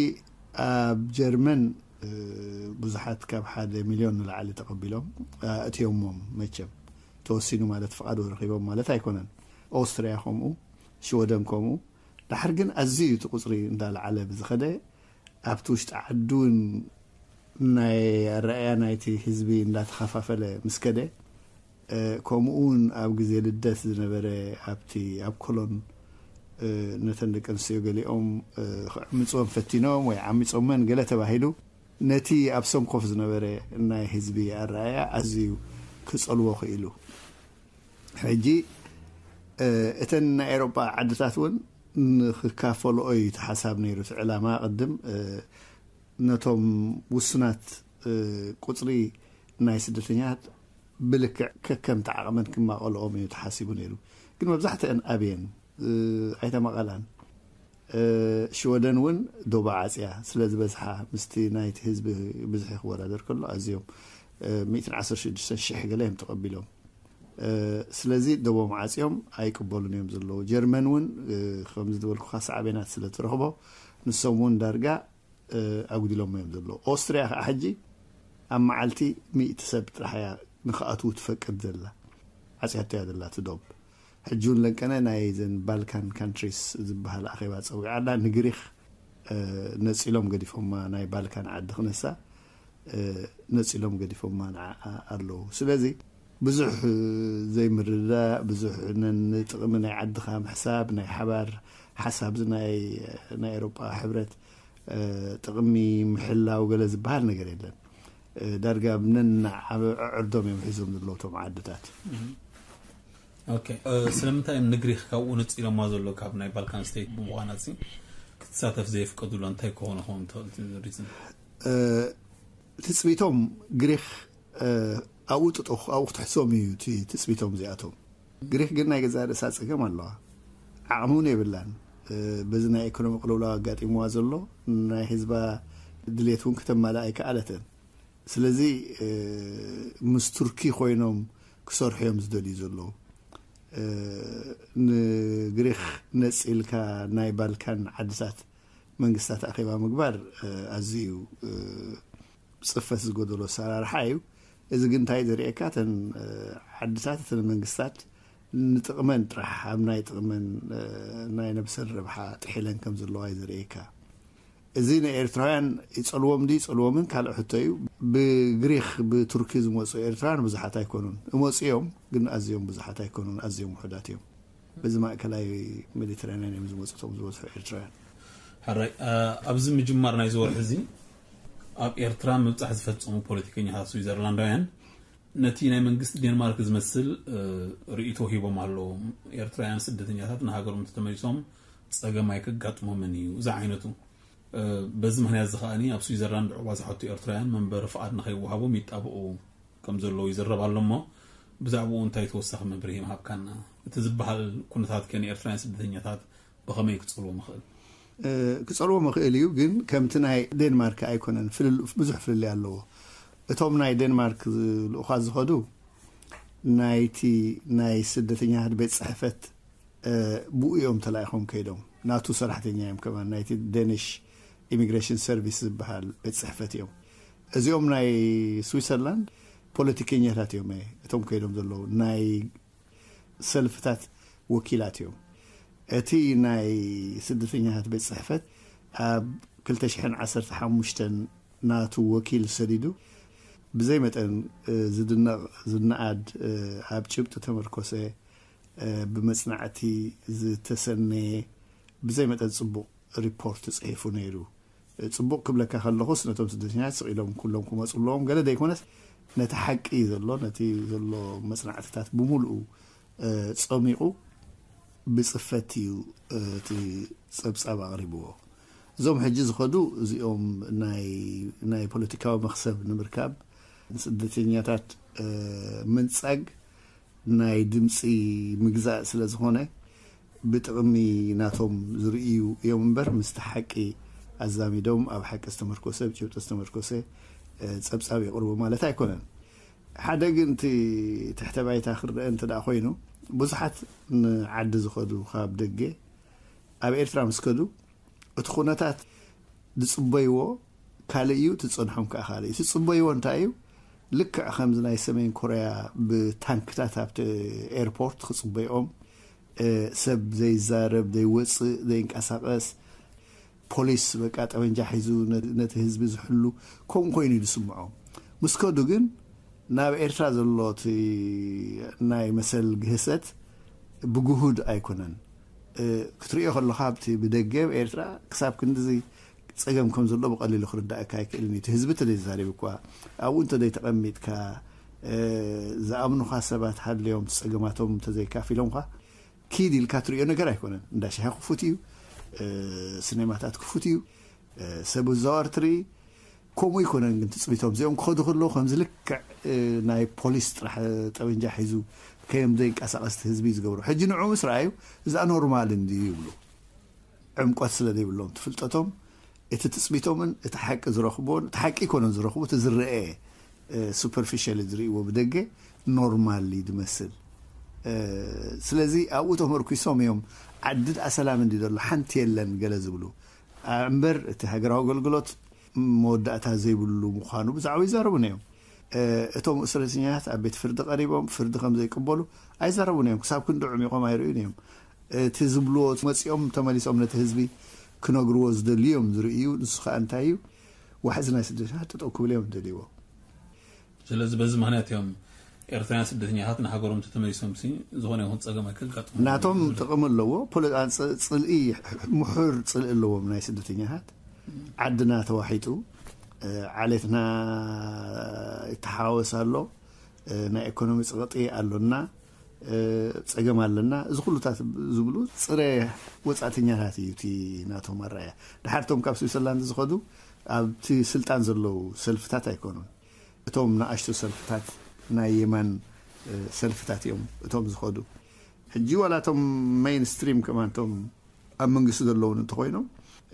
ኣብ ጀርመን፣ እ፣ ብዙሓት ካብ ሓደ ሚልዮን ንላዕሊ ተቐቢሎም፣ እ፣ ኣእትዮሞም መቸም። ተወሲኑ ማለት ፍቓድ ረኺቦም ማለት ኣይኮነን። ኦስትርያ ከምኡ፣ ሽወደን ከምኡ። ድሓር ግን ኣዝዩ እቲ ቁጽሪ እንዳለዓለ ብዝኸደ፣ ኣብቲ ውሽጢ ዓዲ እውን ናይ ኣረኣእያ ናይቲ ህዝቢ እንዳተኸፋፈለ ምስ ከደ፣ እ፣ ከምኡ እውን ኣብ ግዜ ልደት ዝነበረ ኣብቲ ኣብ ኮሎን፣ እ፣ ነተን ደቂ ኣንስትዮ ገሊኦም፣ እ፣ ክዕምጽወን ፈቲኖም ወይ ዓሚጾመን ገለ ተባሂሉ፣ ነቲ ኣብ ሰንኮፍ ዝነበረ ናይ ህዝቢ ኣረኣእያ ኣዝዩ ክጸልዎ ክኢሉ። ሕጂ፣ እ፣ እተን ናይ ኤውሮጳ ዓድታት እውን ንክካፈለኦ እዩ እቲ ሓሳብ ነይሩ፣ እቲ ዕላማ ቅድም፣ እ፣ ነቶም ውሱናት፣ እ፣ ቁጽሪ ናይ ስደተኛታት ብልክዕ ከከምቲ ዓቕመን ክማቐልኦም እዩ ተሓሲቡ ነይሩ። ግን መብዛሕትአን ኣብየን፣ እ፣ ኣይተማቐላን። እ፣ ሽወደን እውን ዶባ ዓጽያ ስለ ዝበዝሓ፣ ምስቲ ናይቲ ህዝቢ ብዝሒ ክወዳደር ከሎ ኣዝዮም፣ እ፣ ሚእትን ዓሰርተ ሽዱሽተ ሽሕ ገለ እዮም ተቐቢሎም። እ፣ ስለዚ ዶቦም ዓጽዮም ኣይቅበሉን እዮም ዘለዉ። ጀርመን እውን፣ እ፣ ከምዚ ዝበልኩኻ ሳዕቤናት ስለ ትረኽቦ፣ ንሶም እውን ዳርጋ፣ እ፣ ኣጉዲሎም እዮም ዘለዉ። ኦስትርያ ከዓ ሕጂ ኣብ መዓልቲ ሚእቲ ሰብ ጥራሕ እያ ንክኣትዉ ትፈቅድ ዘላ። ዓጽያቶ እያ ዘላ እቲ ዶብ። ሕጂ እውን ለንቀነ ናይ ዘን ባልካን ካንትሪስ ዝበሃል ኣኼባ ጸዊዓ ኣላ። ንግሪኽ፣ እ፣ ነጺሎም ገዲፎማ፣ ናይ ባልካን ዓዲ ክነሳ፣ እ፣ ነጺሎም ገዲፎማ ንዓኣ ኣለዉ። ስለዚ ብዙሕ ዘይምርድዳእ፣ ብዙሕ ነን ጥቕሚ ናይ ዓድኻ ምሕሳብ፣ ናይ ሓባር ሓሳብ ናይ፣ ናይ ኤውሮጳ ሕብረት፣ እ፣ ጥቕሚ ምሕላው ገለ ዝበሃል ነገር የለን። እ፣ ዳርጋ ነንዓብ ኣዕርዶም እዮም ሒዞም ዘለዉ እቶም ዓድታት። ኦኬ፣ እ፣ ስለምንታይ እዮም ንግሪኽ ካብኡ ነጺሎማ ዘሎ? ካብ ናይ ባልካን ስቴት ብምዃና ሲ ክትሳተፍ ዘየፍቀዱላ እንታይ ክኾኑ ክኾኑ ትኽእል እቲ ሪዝን? እ፣ ትጽቢቶም ግሪኽ፣ እ፣ ኣብኡ ጥጡኽ፣ ኣብኡ ክትሕሶም እዩ እቲ ትጽቢቶም እዚኣቶም። ግሪኽ ግን ናይ ገዛእ ርእሳ ጸገም ኣለዋ። ዓቕሚ እውን የብላን። እ፣ በዚ ናይ ኢኮኖሚ ቅልውላው ኣጋጢምዋ ዘሎ ናይ ህዝባ ድሌት እውን ከተማልእ ኣይከኣለትን። ስለዚ፣ እ፣ ምስ ቱርኪ ኮይኖም ክሰርሑ እዮም ዝደልዩ ዘለዉ። እ፣ ንግሪኽ ነጺልካ ናይ ባልካን ዓድታት መንግስታት ኣኼባ ምግባር፣ እ፣ ኣዝዩ፣ እ፣ ጽፈት ዝጎደሎ ኣሰራርሓ እዩ። እዚ ግን እንታይ ዘርእየካ? እተን፣ እ፣ ዓድታት፣ እተን መንግስታት ንጥቕመን ጥራሕ፣ ኣብ ናይ ጥቕመን፣ እ፣ ናይ ነብሰን ረብሓ ጥሒለን ከም ዘለዋ እዩ ዘርእየካ። እዚ ንኤርትራውያን ይጸልዎም ድዩ ይጸልዎምን ካልእ ሕቶ እዩ። ብግሪኽ፣ ብቱርኪ ዝመጹ ኤርትራውያን ብዙሓት ኣይኮኑን። እመጹ እዮም፣ ግን ኣዝዮም ብዙሓት ኣይኮኑን፣ ኣዝዮም ውሑዳት እዮም። በዚ ማእከላይ ሜዲተራንያን እዮም ዝመጹ እቶም ዝበዝሑ ኤርትራውያን። ሕራይ፣ እ፣ ኣብዚ ምጅማር ናይዚ ወርሒ እዚ ኣብ ኤርትራ ምብጻሕ ዝፈጸሙ ፖለቲከኛታት ስዊዘርላንዳውያን ነቲ ናይ መንግስቲ ዴንማርክ ዝመስል፣ እ፣ ርእይቶ ሂቦም ኣለዉ። ኤርትራውያን ስደተኛታት ንሃገሮም እንተተመሊሶም ጸገም ኣይከጋጥሞምን እዩ። እዚ ዓይነቱ፣ በዚ ምክንያት እዚ ከኣኒ ኣብ ስዊዘርላንድ ዕቑባ ዝሓቱ ኤርትራውያን መንበሪ ፍቓድ ንኸይወሃቦም ይጣበቑ ከም ዘለዉ ይዝረብ ኣሎ። እሞ ብዛዕባኡ እንታይ ተወሳኺ መብርሂ ምሃብካና? እቲ ዝበሃል ኩነታት ከ ንኤርትራውያን ስደተኛታት ብኸመይ ክጸልዎም ይኽእል? ክጸልዎም ይኽእል እዩ፣ ግን ከምቲ ናይ ዴንማርክ ኣይኮነን። ብዙሕ ፍልልይ ኣለዎ። እቶም ናይ ዴንማርክ ልኡኻት ዝኸዱ ናይቲ ናይ ስደተኛታት ቤት ጽሕፈት ብኡ እዮም ተላኢኾም ከይዶም። ናቱ ሰራሕተኛ እዮም ከማን፣ ናይቲ ዴኒሽ ኢሚግሬሽን ሰርቪስ ዝበሃል ቤት ጽሕፈት እዮም። እዚኦም ናይ ስዊሰርላንድ ፖለቲከኛታት እዮም እቶም ከይዶም ዘለዉ፣ ናይ ሰልፍታት ወኪላት እዮም። እቲ ናይ ስደተኛታት ቤት ጽሕፈት ኣብ ክልተ ሽሕን ዓሰርተ ሓሙሽተን ናቱ ወኪል ሰዲዱ፣ ብዘይ መጠን ዝድነቕ ዝነኣድ፣ ኣብ ጭብጢ ተመርኮሰ፣ ብመጽናዕቲ ዝተሰነየ፣ ብዘይ መጠን ጽቡቕ ሪፖርት ጽሒፉ ነይሩ። ጽቡቕ ክብለካ ከለኹስ፣ ነቶም ስደተኛታት ስቕ ኢሎም ኩሎም ክመጹ ኣለዎም ገለ ዘይኮነስ፣ ነቲ ሓቂ ዘሎ፣ ነቲ ዘሎ መጽናዕትታት ብምሉኡ ጸሚቑ ብጽፈት እዩ እቲ ጸብጻብ ኣቕሪብዎ። እዞም ሕጂ ዝኸዱ እዚኦም ናይ ፖለቲካዊ መኽሰብ ንምርካብ፣ ስደተኛታት ምንጻግ ናይ ድምፂ ምግዛእ ስለ ዝኾነ፣ ብጥቕሚ ናቶም ዝርእዩ እዮም እምበር፣ ምስቲ ሓቂ ኣዛሚዶም ኣብ ሓቂ ዝተመርኮሰ፣ ብጭብጢ ዝተመርኮሰ ጸብጻብ የቕርቡ ማለት ኣይኮነን። ሓደ ግን እቲ ትሕተ ባይታ ክረአ እንተ ደኣ ኮይኑ፣ ብዙሓት ንዓዲ ዝኸዱ ካብ ደገ ኣብ ኤርትራ ምስ ከዱ፣ እቲ ኩነታት ዝጽበይዎ ካልእ እዩ፣ እቲ ዝጸንሖም ከኣ ካልእ እዩ። እቲ ዝጽበይዎ እንታይ እዩ? ልክዕ ከምዚ ናይ ሰሜን ኮርያ ብታንክታት ኣብቲ ኤርፖርት ክጽበይኦም፣ ሰብ ዘይዛረብ፣ ዘይወጽእ፣ ዘይንቀሳቐስ፣ ፖሊስ በቃ ጠበንጃ ሒዙ ነቲ ህዝቢ ዝሕሉ፣ ከምኡ ኮይኑ እዩ ዝስምዖም። ምስ ከዱ ግን ናብ ኤርትራ ዘሎ እቲ ናይ መሰል ግህሰት ብግሁድ ኣይኮነን። ክትሪኦ ከለኻ ኣብቲ ብደገ ኤርትራ ክሳብ ክንድዚ ጸገም ከም ዘሎ ብቐሊሉ ክርዳእካ ኣይክእልን እዩ። እቲ ህዝቢ እንተዘይዛሪብ እኳ፣ ኣብኡ እንተዘይተቐሚጥካ፣ ዝኣምኑኻ ሰባት ሃልዮም ጸገማቶም እንተዘይካፊሎምኻ፣ ኪድ ኢልካ ትሪኦ ነገር ኣይኮነን። እንዳ ሻሂ ክፉት እዩ፣ ስኔማታት ክፉት እዩ፣ ሰብ ዝዛወር ትርኢ። ከምኡ ኣይኮነን ግን ትጽቢቶም። እዚኦም ክኸዱ ከለዉ ከምዚ ልክዕ ናይ ፖሊስ ጥራሕ ጠበንጃ ሒዙ ከም ዘይንቀሳቐስ እቲ ህዝቢ እዩ ዝገብሮ። ሕጂ ንዑ ምስ ረኣዩ፣ እዛ ኖርማል እንድዩ ይብሉ። ዕምቆት ስለ ዘይብሎም፣ እቲ ፍልጠቶም፣ እቲ ትጽቢቶምን እቲ ሓቂ ዝረኽብዎን፣ እቲ ሓቂ ኣይኮነን ዝረኽቡ፣ እቲ ዝረአ ሱፐርፊሻል ዝርእይዎ ብደገ ኖርማል እዩ ዝመስል። ስለዚ ኣብኡ ተመርኪሶም እዮም፣ ዓዲ ደኣ ሰላም እንዲ ዘሎ ሓንቲ የለን ገለ ዝብሉ። እምበር እቲ ሃገራዊ ኣገልግሎት መወዳእታ ዘይብሉ ምዃኑ ብዛዕባ ይዛረቡን እዮም። እቶም እስረኛታት ኣብ ቤት ፍርዲ ቀሪቦም ፍርዲ ከም ዘይቅበሉ ኣይዛረቡን እዮም። ክሳብ ክንዲ ዕሚቖም ኣይርእዩን እዮም። እቲ ዝብልዎ መጺኦም ተመሊሶም ነቲ ህዝቢ ክነግርዎ ዝደልዩ እዮም ዝርእዩ። ንሱ ከኣ እንታይ እዩ? ዋሕዚ ናይ ስደተኛታት ጠጠው ክብል እዮም ዝደልይዎ። ስለዚ በዚ ምኽንያት እዮም ኤርትራውያን ስደተኛታት ንሃገሮም እንተተመሊሶም ሲ ዝኾነ ይኹን ጸገም ኣይከጋጥም። ናቶም ጥቕሚ ኣለዎ። ፖለ-፣ ኣንጽ-፣ ጽልኢ፣ ምሑር ጽልኢ ኣለዎም ናይ ስደተኛታት። ዓድና ተዋሒጡ፣ እ፣ ዓሌትና ይተሓዋወስ ኣሎ፣ እ፣ ናይ ኢኮኖሚ ጸቕጢ ኣሎና፣ እ፣ ጸገም ኣለና። እዚ ኩሉታት ዝብሉ ጽረ ወጻእተኛታት እዩ እቲ ናቶም ኣረኣእያ። ድሓር እቶም ካብ ስዊዘርላንድ ዝኸዱ ኣብቲ ስልጣን ዘለዉ ሰልፍታት ኣይኮኑን። እቶም ንኣሽቱ ሰልፍታት፣ ናይ የማን፣ እ፣ ሰልፍታት እዮም እቶም ዝኸዱ። ሕጂ ዋላ እቶም ሜይንስትሪም ከማን፣ እቶም ኣብ መንግስቲ ዘለውን እንተኾይኖም፣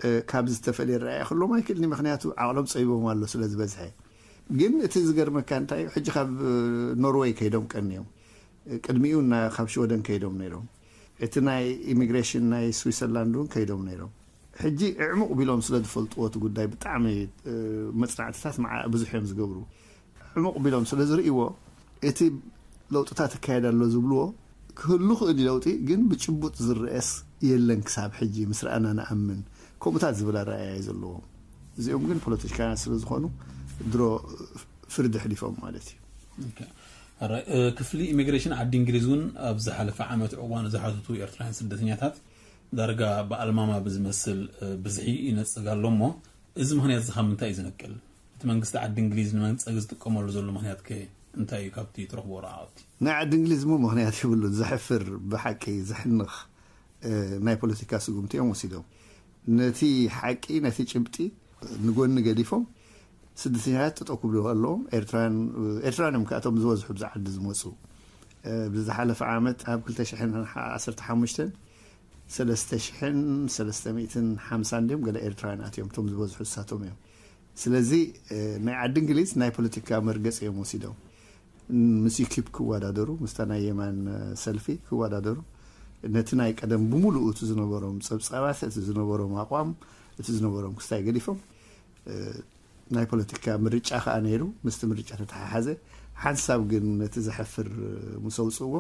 እ፣ ካብዚ ዝተፈልየ ረኣያ ክህልዎም ኣይክእልን እዩ። ምኽንያቱ ዓቕሎም ጸቢቦም ኣሎ ስለ ዝበዝሐ። ግን እቲ ዝገርመካ እንታይ እዩ? ሕጂ ካብ፣ እ፣ ኖርወይ ከይዶም ቀንዮም። እ፣ ቅድሚኡ እና ካብ ሽወደን ከይዶም ነይሮም። እቲ ናይ ኢሚግሬሽን ናይ ስዊሰርላንድ እውን ከይዶም ነይሮም። ሕጂ ዕሙቕ ቢሎም ስለ ዝፈልጥዎ እቲ ጉዳይ ብጣዕሚ፣ እ፣ መጽናዕትታት መዓ-፣ ብዙሕ እዮም ዝገብሩ። ዕሙቕ ቢሎም ስለ ዝርእይዎ፣ እቲ ለውጥታት ይካየድ ኣሎ ዝብልዎ ክህሉ ክእል እዩ ለውጢ፣ ግን ብጭቡጥ ዝረአስ የለን ክሳብ ሕጂ ምስ ረኣና ንኣምን። ከምኡታት ዝብል ኣረኣእያ እዩ ዘለዎም። እዚኦም ግን ፖለቲካውያን ስለ ዝኾኑ ድሮ ፍርዲ ኣሕሊፎም ማለት እዩ። ኦኬ። ኣራይ፣ እ፣ ክፍሊ ኢሚግሬሽን ዓዲ እንግሊዝ እውን ኣብ ዝሓለፈ ዓመት ዕቑባ ንዝሓተቱ ኤርትራውያን ስደተኛታት ዳርጋ ብኣልማማ ብዝመስል፣ እ፣ ብዝሒ ይነጽግ ኣሎ እሞ፣ እዚ ምኽንያት እዚ ካብ ምንታይ እዩ ዝነቅል? እቲ መንግስቲ ዓዲ እንግሊዝ ንመንጸግ ዝጥቀመሉ ዘሎ ምኽንያት ከ እንታይ እዩ ካብቲ ትረኽቦ ረኣቕቲ? ናይ ዓዲ እንግሊዝ እሞ ምኽንያት የብሉን። ዘሕፍር፣ ብሓቂ ዘሕንኽ፣ እ፣ ናይ ፖለቲካ ስጉምቲ እዮም ወሲዶም። ነቲ ሓቂ፣ ነቲ ጭብጢ ንጎኒ ገዲፎም ስደተኛታት ጠጠው ክብሉ ኣለዎም። ኤርትራውያን፣ ኤርትራውያን እዮም ካብቶም ዝበዝሑ ብዛ ዓዲ ዝመፁ። ብዝሓለፈ ዓመት ኣብ ክልተ ሽሕን ዓሰርተ ሓሙሽተን ሰለስተ ሽሕን ሰለስተ ሚእትን ሓምሳን ድዮም ገለ ኤርትራውያን ኣትዮም፣ እቶም ዝበዝሑ እሳቶም እዮም። ስለዚ ናይ ዓዲ እንግሊዝ ናይ ፖለቲካ መርገፂ እዮም ወሲዶም። ምስ ዩኪፕ ክወዳደሩ፣ ምስታ ናይ የማን ሰልፊ ክወዳደሩ፣ ነቲ ናይ ቀደም ብምሉኡ እቲ ዝነበሮም ፀብፃባት፣ እቲ ዝነበሮም ኣቋም፣ እቲ ዝነበሮም ክስታይ ገዲፎም፣ ናይ ፖለቲካ ምርጫ ከዓ ነይሩ። ምስቲ ምርጫ ተተሓሓዘ ሓንሳብ ግን ነቲ ዘሕፍር ምስ ኣውፅእዎ፣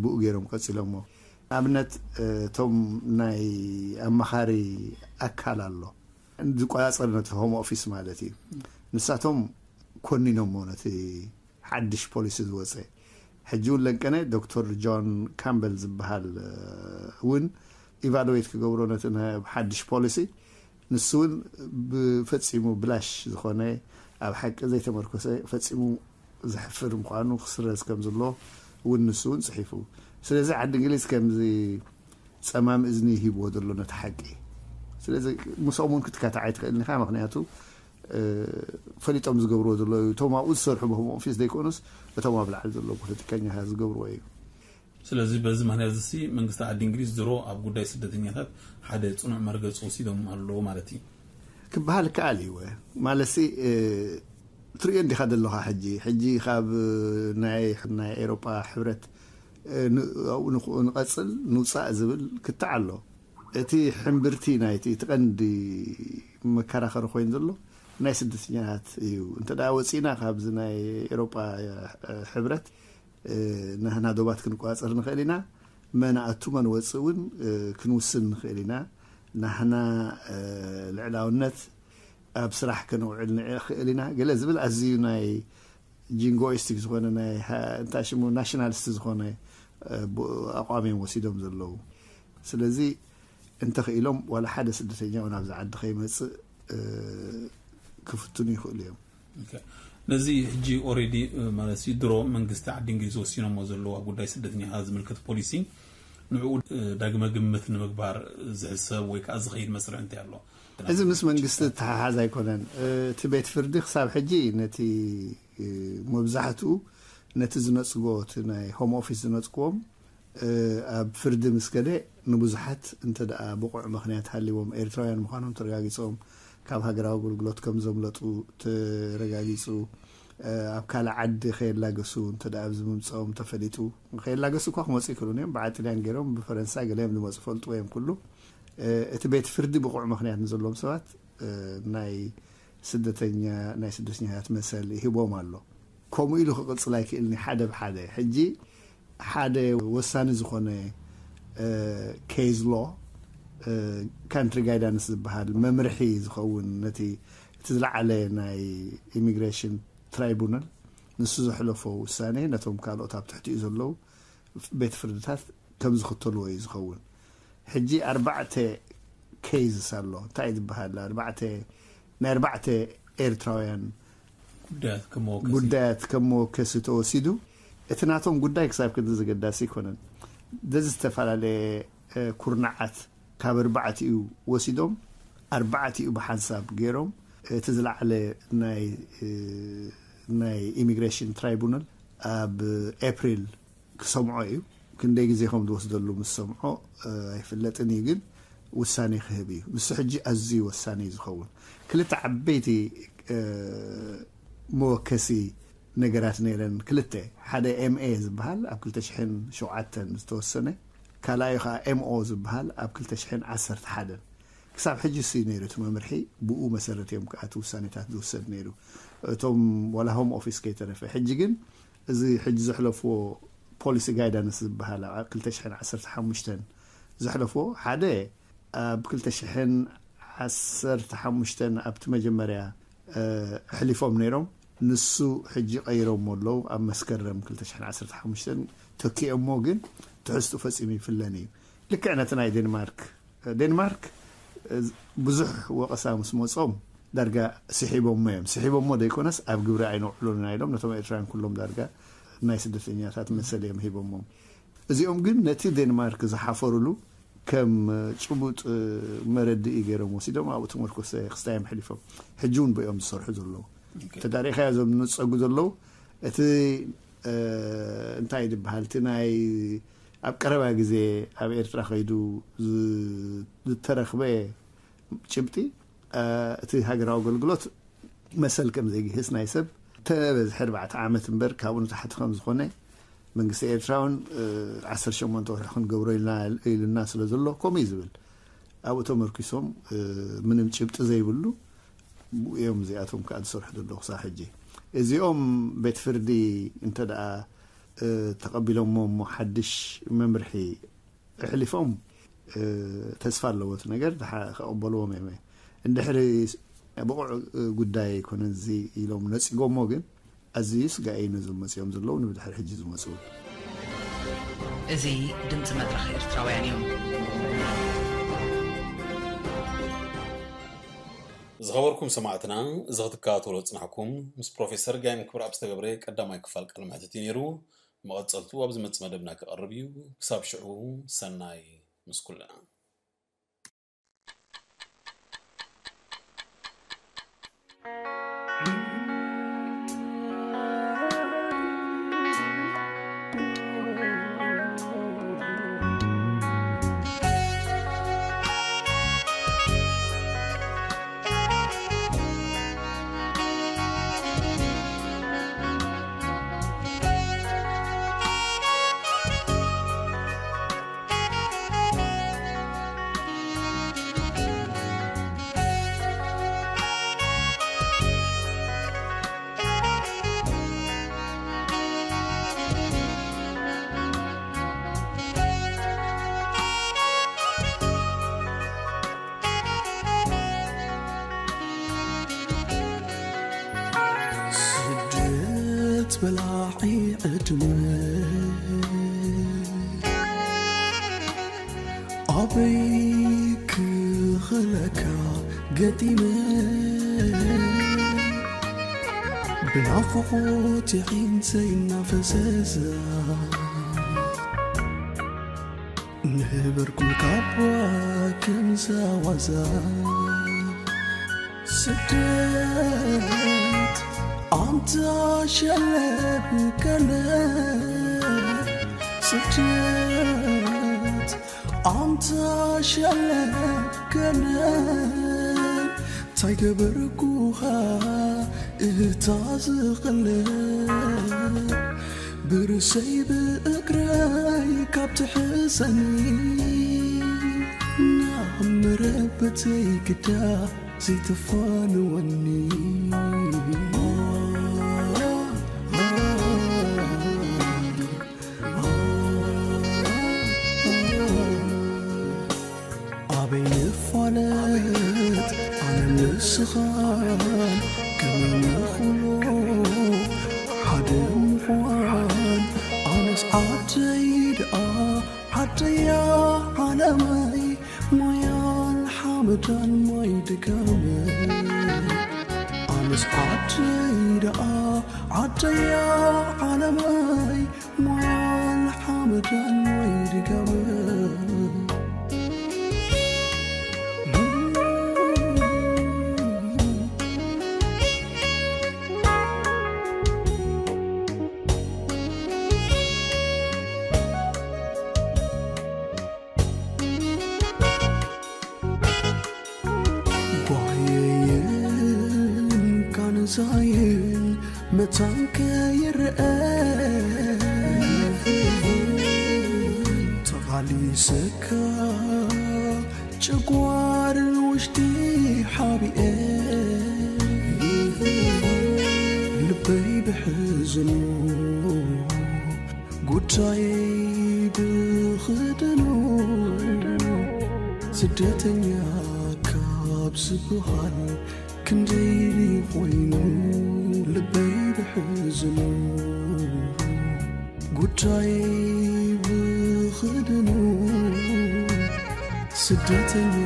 ብኡ ገይሮም ቀፂሎሞ። ኣብነት እቶም ናይ ኣማኻሪ ኣካል ኣሎ፣ ዝቆፃፀር ነቲ ሆም ኦፊስ ማለት እዩ። ንሳቶም ኮኒኖሞ ነቲ ሓድሽ ፖሊሲ ዝወፀ። ሕጂ እውን ለንቀነ ዶክተር ጆን ካምበል ዝበሃል እውን ኢቫሉዌት ክገብሮ ነቲ ናይ ሓድሽ ፖሊሲ። ንሱ እውን ብፈፂሙ ብላሽ ዝኾነ፣ ኣብ ሓቂ ዘይተመርኮሰ፣ ፈፂሙ ዘሕፍር ምዃኑ ክስረዝ ከም ዘሎ እውን ንሱ እውን ፅሒፉ። ስለዚ ዓዲ እንግሊዝ ከምዚ ፀማም እዝኒ ሂብዎ ዘሎ ነቲ ሓቂ። ስለዚ ምስኦም እውን ክትካታዕ ኣይትኽእልን ኢኻ፣ ምክንያቱ ፈሊጦም ዝገብርዎ ዘለዉ፣ እቶም ኣብኡ ዝሰርሑ ብሆም ኦፊስ ዘይኮኑስ፣ እቶም ኣብ ላዕሊ ዘለዉ ፖለቲከኛታት ዝገብርዎ እዩ። ስለዚ በዚ ምክንያት እዚ መንግስቲ ዓዲ እንግሊዝ ድሮ ኣብ ጉዳይ ስደተኛታት ሓደ ፅኑዕ መርገፂ ወሲዶም ኣለዎ ማለት እዩ። ክበሃል ይከኣል እዩ። ማለትሲ ትሪኦ እንዲኻ ዘለኻ፣ ሕጂ ሕጂ ካብ ናይ ናይ ኤሮጳ ሕብረት ኣብኡ ንቐፅል ንውፃእ ዝብል ክትዕ ኣሎ። እቲ ሕምብርቲ ናይቲ እቲ ቀንዲ መከራኸሪ ኮይኑ ዘሎ ናይ ስደተኛታት እዩ። እንተ ደኣ ወፂእና ካብዚ ናይ ኤሮጳ ሕብረት፣ ናህና ዶባት ክንቆፃፀር ንኽእል ኢና። መን ኣቱ መን ወፅእ እውን ክንውስን ንኽእል ኢና። ናህና ልዕላውነት ኣብ ስራሕ ከነውዕል ንኽእል ኢና ገለ ዝብል ኣዝዩ ናይ ጂንጎይስቲክ ዝኾነ፣ ናይ እንታይ ሽሙ፣ ናሽናሊስት ዝኾነ ኣቋም እዮም ወሲዶም ዘለዉ። ስለዚ እንተኽኢሎም ዋላ ሓደ ስደተኛ እውን ኣብዚ ዓዲ ከይመፅእ ክፍትኑ ይኽእሉ እዮም። ነዚ ሕጂ ኦሬዲ ማለት ድሮ መንግስቲ ዓዲ እንግሊዝ ወሲኖሞ ዘለዉ ኣብ ጉዳይ ስደተኛታት ዝምልከት ፖሊሲ ንዕኡ ዳግመ ግምት ንምግባር ዝሕሰብ ወይ ከዓ ዝኸይድ መስርሕ እንታይ ኣሎ? እዚ ምስ መንግስቲ ተሓሓዝ ኣይኮነን። እቲ ቤት ፍርዲ ክሳብ ሕጂ ነቲ መብዛሕትኡ ነቲ ዝነፅጎ፣ እቲ ናይ ሆም ኦፊስ ዝነፅግዎም ኣብ ፍርዲ ምስ ከደ፣ ንብዙሓት እንተ ደኣ ብቑዕ ምኽንያት ሃልዎም፣ ኤርትራውያን ምዃኖም ተረጋጊጾም፣ ካብ ሃገራዊ ኣገልግሎት ከም ዘምለጡ ተረጋጊጹ፣ ኣብ ካልእ ዓዲ ከየላገሱ እንተ ደኣ ኣብዚ ምምጻኦም ተፈሊጡ፣ ከየላገሱ እኳ ክመጹ ይክእሉን እዮም፣ ብዓጥልያን ገይሮም ብፈረንሳ ገለ እዮም ዝመጹ፣ ፈልጥዎ እዮም ኩሉ። እቲ ቤት ፍርዲ ብቑዕ ምኽንያት ንዘለዎም ሰባት ናይ ስደተኛ፣ ናይ ስደተኛታት መሰል ይህቦም ኣሎ። ከምኡ ኢሉ ክቕጽል ኣይክእልን እዩ፣ ሓደ ብሓደ። ሕጂ ሓደ ወሳኒ ዝኾነ ኬዝ ሎ፣ ካንትሪ ጋይዳንስ ዝበሃል መምርሒ ዝኸውን፣ ነቲ እቲ ዝለዓለ ናይ ኢሚግሬሽን ትራይቡናል ንሱ ዘሕለፎ ውሳኔ ነቶም ካልኦት ኣብ ትሕቲኡ ዘለዉ ቤት ፍርድታት ከም ዝኽተልዎ እዩ ዝኸውን። ሕጂ ኣርባዕተ ኬዝስ ኣሎ። እንታይ እዩ ዝበሃል? ኣርባዕተ፣ ናይ ኣርባዕተ ኤርትራውያን ጉዳያት ከም መወከሲ ጉዳያት ከም መወከሲ ተወሲዱ። እቲ ናቶም ጉዳይ ክሳብ ክንዲ ዘገዳሲ ኣይኮነን። ደዚ ዝተፈላለየ ኩርናዓት ካብ ኣርባዕቲኡ ወሲዶም፣ ኣርባዕቲኡ ብሓንሳብ ገይሮም፣ እቲ ዝለዓለ ናይ ናይ ኢሚግሬሽን ትራይቡናል ኣብ ኤፕሪል ክሰምዖ እዩ። ክንደይ ግዜ ከም ዝወስደሉ ምስ ሰምዖ ኣይፍለጥን እዩ፣ ግን ውሳኔ ክህብ እዩ። ንሱ ሕጂ ኣዝዩ ወሳኒ እዩ ዝኸውን። ክልተ ዓበይቲ መወከሲ ነገራት ነይረን። ክልተ፣ ሓደ ኤምኤ ዝበሃል ኣብ ክልተ ሽሕን ሸውዓተን ዝተወሰነ፣ ካልኣዩ ከዓ ኤምኦ ዝበሃል ኣብ ክልተ ሽሕን ዓሰርተ ሓደን። ክሳብ ሕጂ ሲ ነይሩ እቲ መምርሒ፣ ብኡ መሰረት እዮም ከዓ እቲ ውሳኔታት ዝውሰድ ነይሩ። እቶም ዋላ ሆም ኦፊስ ከይተረፈ። ሕጂ ግን እዚ ሕጂ ዘሕለፍዎ ፖሊሲ ጋይዳንስ ዝበሃል ኣብ ክልተ ሽሕን ዓሰርተ ሓሙሽተን ዘሕለፍዎ፣ ሓደ ኣብ ክልተ ሽሕን ዓሰርተ ሓሙሽተን ኣብቲ መጀመርያ ኣሕሊፎም ነይሮም። ንሱ ሕጂ ቀይሮሞ ኣለዉ። ኣብ መስከረም ክልተ ሽሕን ዓሰርተ ሓሙሽተን ተኪኦሞ፣ ግን ትሕዝቱ ፈጺሙ ይፍለን እዩ። ልክዕ ነቲ ናይ ዴንማርክ፣ ዴንማርክ ብዙሕ ወቐሳ ምስ መጾም ዳርጋ ስሒቦሞ እዮም። ስሒቦሞ ዘይኮነስ ኣብ ግብሪ ኣይነውዕሎን ኢና ኢሎም ነቶም ኤርትራውያን ኩሎም ዳርጋ ናይ ስደተኛታት መሰል እዮም ሂቦሞም። እዚኦም ግን ነቲ ዴንማርክ ዝሓፈሩሉ ከም ጭቡጥ መረድኢ ገይሮም ወሲዶም ኣብኡ ተመርኮሰ ክስታዮም ሕሊፎም። ሕጂ እውን ብኦም ዝሰርሑ ዘለዉ ተዳሪኻ እዞም ዝጸጉ ዘለዉ እቲ እንታይ ዝበሃል እቲ ናይ ኣብ ቀረባ ግዜ ኣብ ኤርትራ ከይዱ ዝተረኽበ ጭብጢ እቲ ሃገራዊ ኣገልግሎት መሰል ከም ዘይግህስ ናይ ሰብ ተበዝሐ ኣርባዕተ ዓመት እምበር ካብኡ ንታሕቲ ከም ዝኾነ መንግስቲ ኤርትራ እውን ዓሰርተ ሸሞንተ ወርሒ ክንገብሮ ኢሉና ስለ ዘሎ ከምኡ እዩ ዝብል። ኣብኡ ተመርኪሶም ምንም ጭብጢ ዘይብሉ እዮም እዚኣቶም ከዓ ዝሰርሑ ዘለዉ ክሳብ ሕጂ። እዚኦም ቤት ፍርዲ እንተ ደኣ ተቐቢሎሞ እሞ ሓድሽ መምርሒ ኣሕሊፎም ተስፋ ኣለዎ እቲ ነገር ክቕበልዎም እዮም። እንድሕሪ ብቑዕ ጉዳይ ኣይኮነን እዚ ኢሎም ነፂጎሞ ግን ኣዝዩ ስጋእ እዩ ነዞም መፂኦም ዘለዉ ንብድሕሪ ሕጂ ዝመፁ። እዚ ድምፂ መድረኽ ኤርትራውያን እዩ። ዝኸበርኩም ሰማዕትና፣ እዚ ክትከታተሎ ዝጽናሕኩም ምስ ፕሮፌሰር ጋይም ክብረኣብ ዝተገብረ ቀዳማይ ክፋል ቃለ መሕትት እዩ ነይሩ። መቐጸልቱ ኣብ ዝመጽእ መደብና ክቐርብ እዩ። ክሳብ ሽዑ ሰናይ ምስ ኩልና። ስደት በላዒ ዕድመ ኣበይ ክኽለካ ገጢመ ብናፍቖት የዒንተይ እናፈሰሰ ንህበርኩም ካባ ከምዛ ዋዛ ስደት ኣንታ ሸለብ ከለ ስደት ኣንታ ሸለብ ከለ እንታይ ገበርኩኻ እታ ዝቕለ ብርእሰይ ብእግረይ ካብ ትሕዘኒ ናብ መረበተይ ግዳ ዘይትፋንወኒ ኣበይ ንፋለጥ ኣነ ንስኻን ከመይ ንኽሎ ሓደ ምዃን ኣነስ ዓደይ ደኣ ዓደያ ዓለመይ ሞያን ሓመዳን ማይ ድጋመይ ኣነስ ዓደይ ደኣ ዓደያ ዓለመይ ሞያን ሓመዳን ማይ ድጋመይ ጓየይን ቃንዛይን መታን ከይረአ ተቓሊሰካ ጨጓርን ውሽጢ ሓቢኤ ልበይ ብሕዝኑ ጉዳይ ብኽደኑ ስደተኛ ካብ ዝበሃል ክንደይ ኮይኑ ልበይ ብሕዝኑ ጉዳይ ብኽደኑ ስደተኛ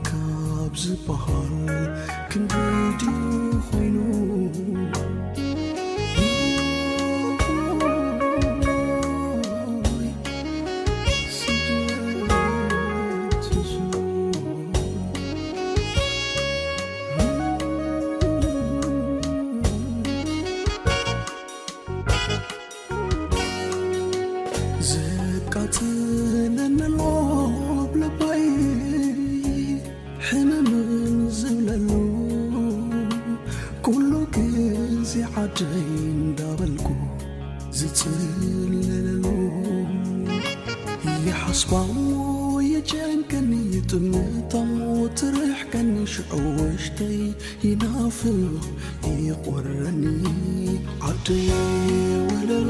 ካብ ዝበሃል ክንደይ ድዩ ኮይኑ ዝብለሉ፣ ኩሉ ግዜ ዓደይ እንዳበልኩ ዝጽለለሉ፣ ይሓስባሞ፣ ይጨንቀኒ፣ ይጥምታሞ፣ ትርሕቀኒ፣ ሽዑ ውሽጠይ ይናፍቕ ይቖረኒ። ዓደይ ወለሎ፣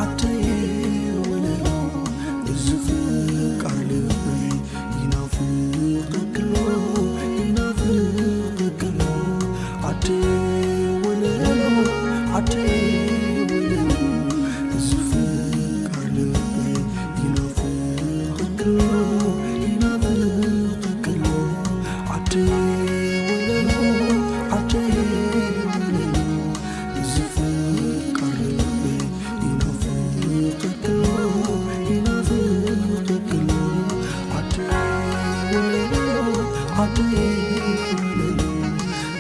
ዓደይ ወለሎ፣ እዚ ፍቃር ልበይ ይናፍቐክሎ፣ ይናፍቐክሎ። ዓደይ ወለሎ፣ ዓደይ ወለሎ፣ እዚ ፍቃር ልበይ ይናፍቐክሎ፣ ይናፍቐክሎ። ዓደይ ወለሎ፣ ዓደይ ወለሎ፣ እዚ ፍቃር ልበይ ይናፍቐክሎ፣ ይናፍቐክሎ። ዓደይ ወለሎ፣ ዓደይ ወለሎ፣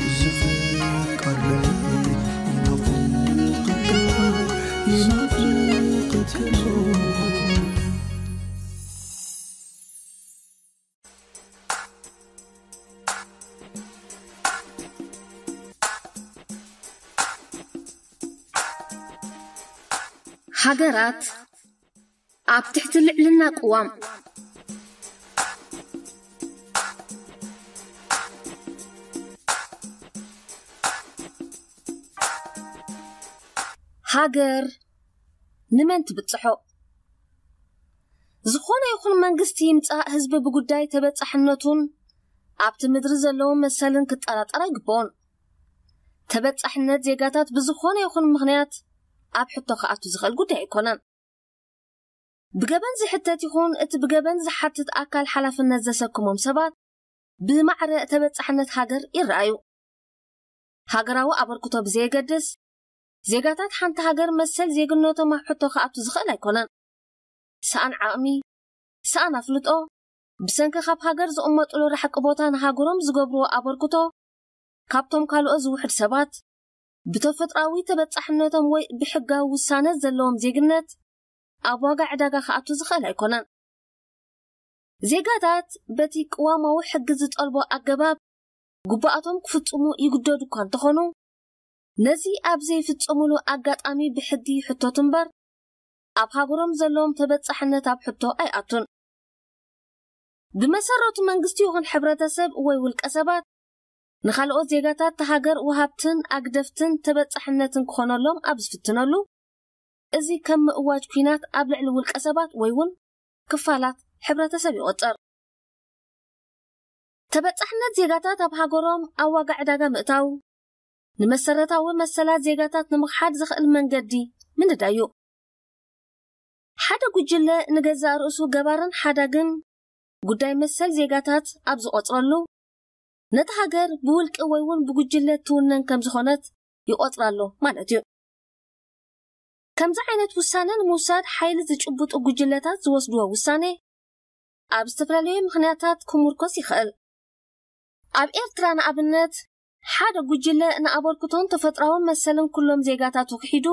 እዚ ፍቃር ልበይ ይናፍቐክሎ፣ ይናፍቐክሎ። ሃገራት ኣብ ትሕቲ ልዕልና ቅዋም። ሃገር ንመን ትብጽሖ? ዝኾነ ይኹን መንግስቲ ይምጻእ፣ ህዝቢ ብጉዳይ ተበጻሕነቱን ኣብቲ ምድሪ ዘለዎ መሰልን ክጠራጠር ኣይግብኦን። ተበጻሕነት ዜጋታት ብዝኾነ ይኹን ምኽንያት ኣብ ሕቶ ክኣቱ ዝኽእል ጉዳይ ኣይኮነን። ብገበን ዝሕተት ይኹን እቲ ብገበን ዝሓትት ኣካል ሓላፍነት ዘሰክሞም ሰባት ብማዕረ ተበጻሕነት ሃገር ይረኣዩ። ሃገራዊ ኣበርክቶ ብዘየገድስ፣ ዜጋታት ሓንቲ ሃገር መሰል ዜግነቶም ኣብ ሕቶ ክኣቱ ዝኽእል ኣይኮነን። ሰኣን ዓቕሚ፣ ሰኣን ኣፍልጦ፣ ብሰንኪ ካብ ሃገር ዝቕመጥሉ ርሕቂ ቦታ ንሃገሮም ዝገብርዎ ኣበርክቶ፣ ካብቶም ካልኦት ዝውሕድ ሰባት፣ ብተፈጥራዊ ተበጻሕነቶም ወይ ብሕጋዊ ውሳነ ዘለዎም ዜግነት ኣብ ዋጋ ዕዳጋ ክኣቱ ዝኽእል ኣይኮነን። ዜጋታት በቲ ቅዋማዊ ሕጊ ዝጠልቦ ኣገባብ ግቡኣቶም ክፍጽሙ ይግደዱ እኳ እንተኾኑ፣ ነዚ ኣብ ዘይፍጸሙሉ ኣጋጣሚ ብሕጊ ይሕተቱ እምበር፣ ኣብ ሃገሮም ዘለዎም ተበጻሕነት ኣብ ሕቶ ኣይኣቱን። ብመሰረቱ መንግስቲ ይኹን ሕብረተሰብ ወይ ውልቀ ሰባት ንኻልኦት ዜጋታት እታ ሃገር ወሃብትን ኣግደፍትን ተበጻሕነትን ክኾነሎም ኣብ ዝፍትነሉ፣ እዚ ከም ምእዋጅ ኲናት ኣብ ልዕሊ ውልቀ ሰባት ወይ እውን ክፋላት ሕብረተሰብ ይቖጸር። ተበጻሕነት ዜጋታት ኣብ ሃገሮም ኣብ ዋጋ ዕዳጋ ምእታው፣ ንመሰረታዊ መሰላት ዜጋታት ንምኽሓድ ዝኽእል መንገዲ ምንዳይ እዩ። ሓደ ጉጅለ ንገዛእ ርእሱ ገባርን ሓዳግን ጉዳይ መሰል ዜጋታት ኣብ ዝቖጽረሉ፣ ነቲ ሃገር ብውልቂ ወይ እውን ብጉጅለ ትውነን ከም ዝኾነት ይቖጽራ ኣሎ ማለት እዩ። ከምዚ ዓይነት ውሳነ ንምውሳድ ሓይሊ ዝጭብጡ ጉጅለታት ዝወስድዎ ውሳነ ኣብ ዝተፈላለዩ ምኽንያታት ክምርኮስ ይኽእል። ኣብ ኤርትራ ንኣብነት፣ ሓደ ጉጅለ ንኣበርክቶን ተፈጥራዊ መሰልን ኩሎም ዜጋታቱ ክሒዱ፣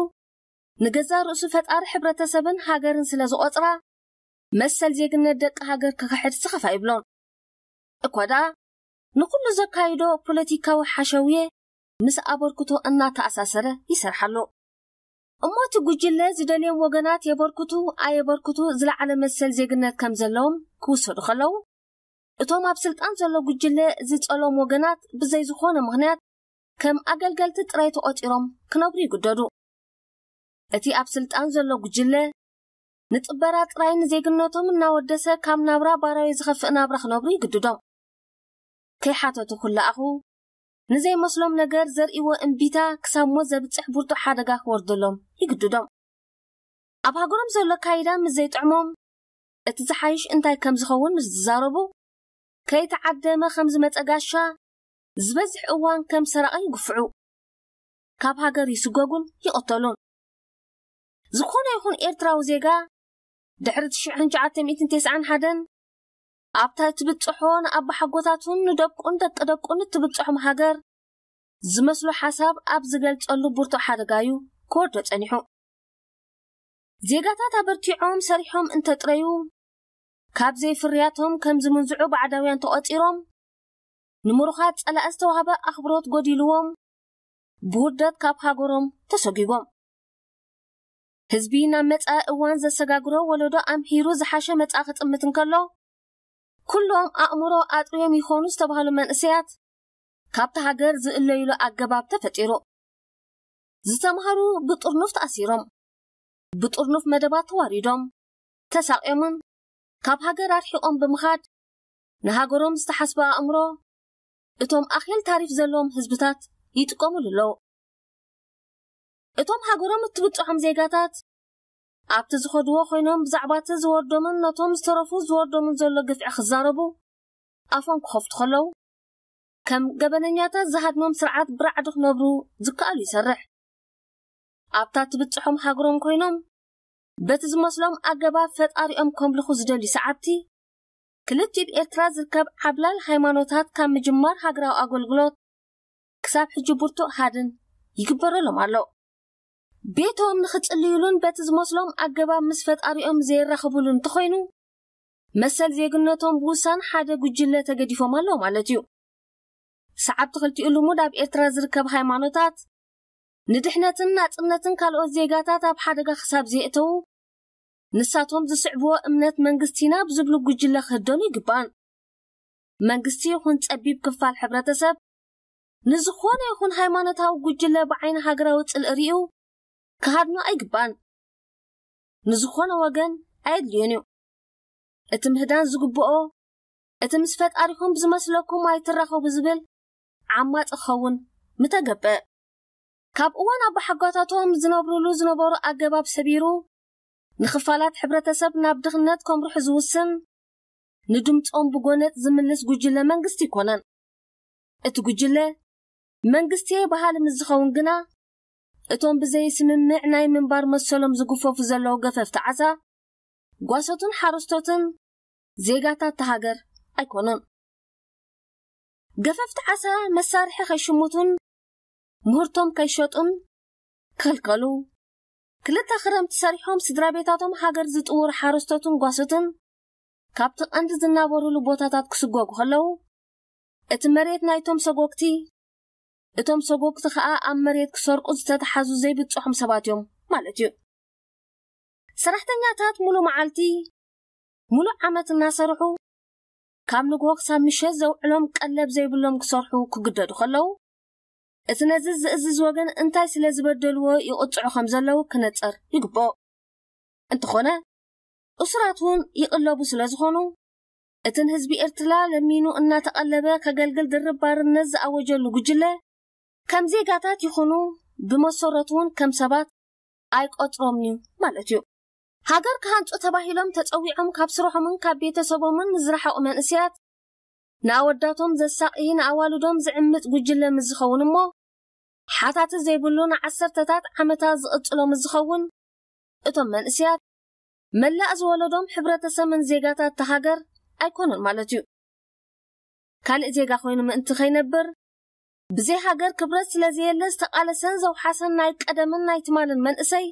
ንገዛእ ርእሱ ፈጣሪ ሕብረተሰብን ሃገርን ስለ ዝቖጽራ፣ መሰል ዜግነት ደቂ ሃገር ክኽሕድ ስኽፍ ኣይብሎን። እኳ ደኣ፣ ንኹሉ ዘካይዶ ፖለቲካዊ ሓሸውየ ምስ ኣበርክቶ እናተኣሳሰረ ይሰርሓሉ። እሞ እቲ ጉጅለ ዝደልዮም ወገናት የበርክቱ ኣየበርክቱ ዝለዓለ መሰል ዜግነት ከም ዘለዎም ክውሰዱ ከለዉ፣ እቶም ኣብ ስልጣን ዘሎ ጉጅለ ዝጸሎም ወገናት ብዘይ ዝኾነ ምኽንያት ከም ኣገልገልቲ ጥራይ ተቖጺሮም ክነብሩ ይግደዱ። እቲ ኣብ ስልጣን ዘሎ ጉጅለ ንጥበራ ጥራይ ንዜግነቶም እናወደሰ ካብ ናብራ ባራዊ ዝኸፍእ ናብራ ክነብሩ ይግድዶም። ከይሓተቱ ክለኣኹ፣ ንዘይመስሎም ነገር ዘርእይዎ እምቢታ ክሳብ ሞት ዘብጽሕ ብርቱዕ ሓደጋ ክወርደሎም ይግድዶም። ኣብ ሃገሮም ዘሎ ኣካይዳ ምስ ዘይጥዕሞም፣ እቲ ዝሓይሽ እንታይ ከም ዝኸውን ምስ ዝዛረቡ፣ ከይተዓደመ ከም ዝመጸ ጋሻ ዝበዝሕ እዋን ከም ሰራቒ ይግፍዑ። ካብ ሃገር ይስጎጉን ይቕተሉን። ዝኾነ ይኹን ኤርትራዊ ዜጋ ድሕሪ ትሽዓን ትሽዓተ ሚእትን ተስዓን ሓደን ኣብታ እትብጽሖ ንኣባሓጎታቱን ንደቁን ደቂ ደቁን እትብጽሖም ሃገር ዝመስሎ ሓሳብ ኣብ ዝገልጸሉ ብርቱዕ ሓደጋ እዩ ክወርዶ ጸኒሑ። ዜጋታት ኣበርቲዖም ሰሪሖም እንተጥረዩ፣ ካብ ዘይፍርያቶም ከም ዝምንዝዑ ባዕዳውያን ተቖጺሮም፣ ንምሩኻት ጸላኢ ዝተዋህበ ኣኽብሮት ጎዲልዎም፣ ብውርደት ካብ ሃገሮም ተሰጒጎም። ህዝቢ ናብ መጻኢ እዋን ዘሰጋግሮ ወለዶ ኣምሒሩ ዝሓሸ መጻኢ ክጥምት እንከሎ፣ ኩሎም ኣእምሮ ኣጥርዮም ይኾኑ ዝተባህሉ መንእሰያት ካብቲ ሃገር ዝእለዩሉ ኣገባብ ተፈጢሩ። ዝተምሃሩ ብጥርኑፍ ተኣሲሮም፣ ብጥርኑፍ መደባት ተዋሪዶም፣ ተሳቕዮምን ካብ ሃገር ኣርሒቖም ብምኻድ ንሃገሮም ዝተሓስበ ኣእምሮ እቶም ኣኼል ታሪፍ ዘለዎም ህዝብታት ይጥቀሙሉ ኣለዉ። እቶም ሃገሮም እትብጽሖም ዜጋታት ኣብቲ ዝኸድዎ ኮይኖም ብዛዕባ እቲ ዝወርዶምን ነቶም ዝተረፉ ዝወርዶምን ዘሎ ግፍዒ ክዛረቡ ኣፎም ክኸፍቱ ከለዉ፣ ከም ገበነኛታት ዝሃድሞም ስርዓት ብራዕዲ ክነብሩ ዝከኣሉ ይሰርሕ። ኣብታ ትብጽሖም ሃገሮም ኮይኖም በቲ ዝመስሎም ኣገባብ ፈጣሪኦም ከምልኹ ዝደልዩ ሰዓብቲ፣ ክልቲኡ ኤርትራ ዝርከብ ዓብላል ሃይማኖታት ካብ ምጅማር ሃገራዊ ኣገልግሎት ክሳብ ሕጂ ብርቱዕ ሃድን ይግበረሎም ኣሎ። ቤቶም ንኽጽልዩሉን በቲ ዝመስሎም ኣገባብ ምስ ፈጣሪኦም ዘይራኸቡሉ እንተኾይኑ፣ መሰል ዜግነቶም ብውሳን ሓደ ጉጅለ ተገዲፎም ኣለዉ ማለት እዩ። ሰዓብቲ ክልቲኡ ልሙድ ኣብ ኤርትራ ዝርከብ ሃይማኖታት ንድሕነትን ናጽነትን ካልኦት ዜጋታት ኣብ ሓደጋ ክሳብ ዘየእተዉ፣ ንሳቶም ዝስዕብዎ እምነት መንግስቲ ኢና ብዝብሉ ጉጅለ ክህደኑ ይግባን። መንግስቲ ይኹን ጸቢብ ክፋል ሕብረተሰብ ንዝኾነ ይኹን ሃይማኖታዊ ጉጅለ ብዓይኒ ሃገራዊ ጽልኢ ርእዩ ክሃድኖ ኣይግባን። ንዝኾነ ወገን ኣየድልዮን እዩ። እቲ ምህዳን ዝግብኦ፣ እቲ ምስ ፈጣሪኹም ብዝመስለኩም ኣይትራኸቡ ዝብል ዓማጺ ክኸውን ምተገብአ። ካብ እዋን ኣባሓጓታቶም ዝነብሩሉ ዝነበሩ ኣገባብ ሰቢሩ፣ ንኽፋላት ሕብረተሰብ ናብ ድኽነት ከምርሑ ዝውስን፣ ንድምጾም ብጎነጽ ዝምልስ ጉጅለ መንግስቲ ኣይኮነን። እቲ ጉጅለ መንግስቲ በሃሊ ምስ ዝኸውን ግና፣ እቶም ብዘይስምምዕ ናይ ምንባር መሰሎም ዝግፈፉ ዘለዉ ገፈፍቲ ዓሳ፣ ጓሶትን ሓረስቶትን ዜጋታት እታ ሃገር ኣይኮኑን። ገፈፍቲ ዓሳ መሳርሒ ከይሽምቱን ምህርቶም ከይሸጡን ክኽልከሉ፣ ክልተ ክረምቲ ሰሪሖም ስድራ ቤታቶም ሃገር ዝጥውሩ ሓረስቶትን ጓሶትን ካብቲ ቀንዲ ዝናበሩሉ ቦታታት ክስጎጉ ከለዉ፣ እቲ መሬት ናይቶም ሰጎግቲ፣ እቶም ሰጎግቲ ከኣ ኣብ መሬት ክሰርቁ ዝተተሓዙ ዘይብጽሖም ሰባት እዮም ማለት እዩ። ሰራሕተኛታት ሙሉ መዓልቲ፣ ሙሉ ዓመት እናሰርሑ፣ ካብ ንግሆ ክሳብ ምሸት ዘውዕሎም ቀለብ ዘይብሎም ክሰርሑ ክግደዱ ከለዉ፣ እቲ ነዚ ዝእዝዝ ወገን እንታይ ስለ ዝበደልዎ ይቕጽዑ ከም ዘለዉ ክነጸር ይግብኦ። እንተኾነ፣ እሱራት እውን ይቕለቡ ስለ ዝኾኑ፣ እቲ ንህዝቢ ኤርትራ ለሚኑ እናተቐለበ ከገልግል ድርብ ባርነት ዝኣወጀሉ ጉጅለ፣ ከም ዜጋታት ይኹኑ ብመሰረቱ እውን ከም ሰባት ኣይቆጽሮምን እዩ ማለት እዩ። ሃገር ክሃንጹ ተባሂሎም ተጸዊዖም ካብ ስርሖምን ካብ ቤተሰቦምን ንዝረሓቑ መንእሰያት፣ ንኣወዳቶም ዘሳቒ፣ ንኣዋልዶም ዝዕምጽ ጉጅለ ምስ ዝኸውን እሞ፣ ሓታቲ ዘይብሉ ንዓሰርተታት ዓመታት ዝቕጽሎ ምስ ዝኸውን፣ እቶም መንእሰያት መላእ ዝወለዶም ሕብረተሰብን ዜጋታት እታ ሃገር ኣይኮኑን ማለት እዩ። ካልእ ዜጋ ኮይኑ ምእንቲ ከይነብር፣ ብዘይ ሃገር ክብረት ስለ ዘየለ ዝተቓለሰን ዘውሓሰን ናይ ቀደምን ናይ ትማልን መንእሰይ፣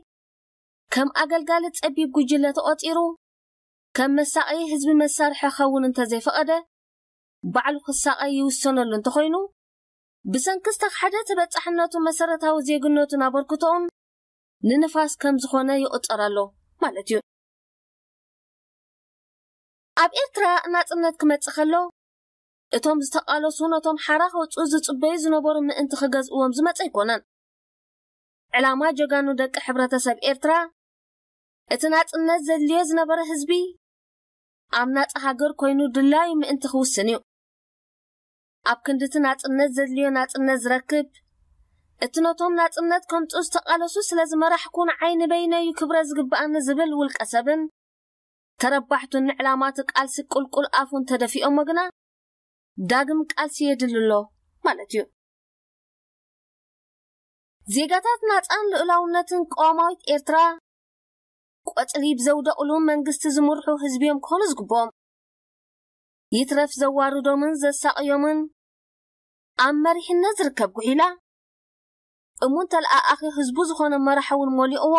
ከም ኣገልጋሊ ጸቢብ ጉጅለ ተቖጺሩ፣ ከም መሳቐዪ ህዝቢ መሳርሒ ክኸውን እንተዘይፈቐደ፣ ባዕሉ ክሳቐይ ይውሰነሉ እንተኾይኑ፣ ብሰንኪ ዝተኻሕደ ተበጻሕነቱ መሰረታዊ ዜግነቱን ኣበርክቶኡን ንንፋስ ከም ዝኾነ ይቑጸር ኣሎ ማለት እዩ። ኣብ ኤርትራ ናጽነት ክመጽእ ከሎ፣ እቶም ዝተቓለሱ ነቶም ሓራ ከውጽኡ ዝጽበዩ ዝነበሩ ምእንቲ ክገዝእዎም ዝመጸ ኣይኮነን። ዕላማ ጀጋኑ ደቂ ሕብረተሰብ ኤርትራ፣ እቲ ናጽነት ዘድልዮ ዝነበረ ህዝቢ ኣብ ናጻ ሃገር ኮይኑ ድላዩ ምእንቲ ክውስን እዩ። ኣብ ክንዲ እቲ ናጽነት ዘድልዮ ናጽነት ዝረክብ፣ እቲ ነቶም ናጽነት ከምጽኡ ዝተቓለሱ ስለ ዝመራሕኩ ንዓይ ንበይነዩ ክብረት ዝግብኣኒ ዝብል ውልቀ ሰብን ተረባሕቱን ንዕላማ እቲ ቃልሲ ቁልቁል ኣፉ እንተደፊኦሞ ግና ዳግም ቃልሲ የድሊ ኣሎ ማለት እዩ። ዜጋታት ናጻን ልኡላውነትን ቅዋማዊት ኤርትራ ቆጽሊ ብዘውደቕሉ መንግስቲ ዝምርሑ ህዝቢ እዮም ክኾኑ ዝግብኦም። ይትረፍ ዘዋርዶምን ዘሳቕዮምን ኣብ መሪሕነት ዝርከብ ጉሒላ፣ እሙን ተለኣኣኺ ህዝቡ ዝኾነ መራሒ እውን ሞሊቕዎ፣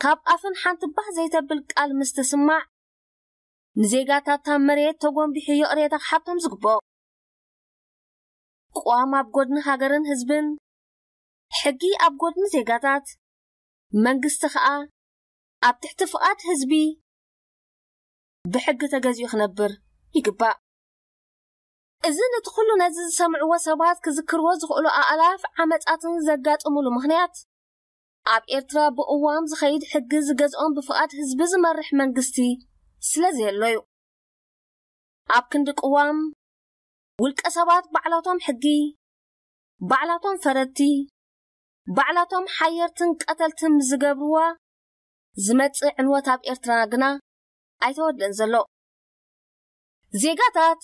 ካብ ኣፍን ሓንቲ ባህ ዘይተብል ቃል ምስ ትስማዕ፣ ንዜጋታታ መሬት ተጎንቢሑ ይቕሬታ ክሓቶም ዝግብኦ። ቅዋም ኣብ ጎድኒ ሃገርን ህዝብን፣ ሕጊ ኣብ ጎድኒ ዜጋታት፣ መንግስቲ ኸኣ ኣብ ትሕቲ ፍቓድ ህዝቢ ብሕጊ ተገዚኡ ክነብር ይግባእ። እዚ ነቲ ኩሉ ነዚ ዝሰምዕዎ ሰባት ክዝክርዎ ዝኽእሉ ኣእላፍ ዓመጻትን ዘጋጥሙሉ ምኽንያት፣ ኣብ ኤርትራ ብእዋም ዝኸይድ ሕጊ ዝገዝኦም ብፍቓድ ህዝቢ ዝመርሕ መንግስቲ ስለ ዘየሎ እዩ። ኣብ ክንዲ ቅዋም፣ ውልቀ ሰባት ባዕላቶም ሕጊ፣ ባዕላቶም ፈረድቲ፣ ባዕላቶም ሓየርትን ቀተልትን ምስ ዝገብርዋ ዝመጽእ ዕንወት ኣብ ኤርትራ ግና ኣይተወደን ዘሎ። ዜጋታት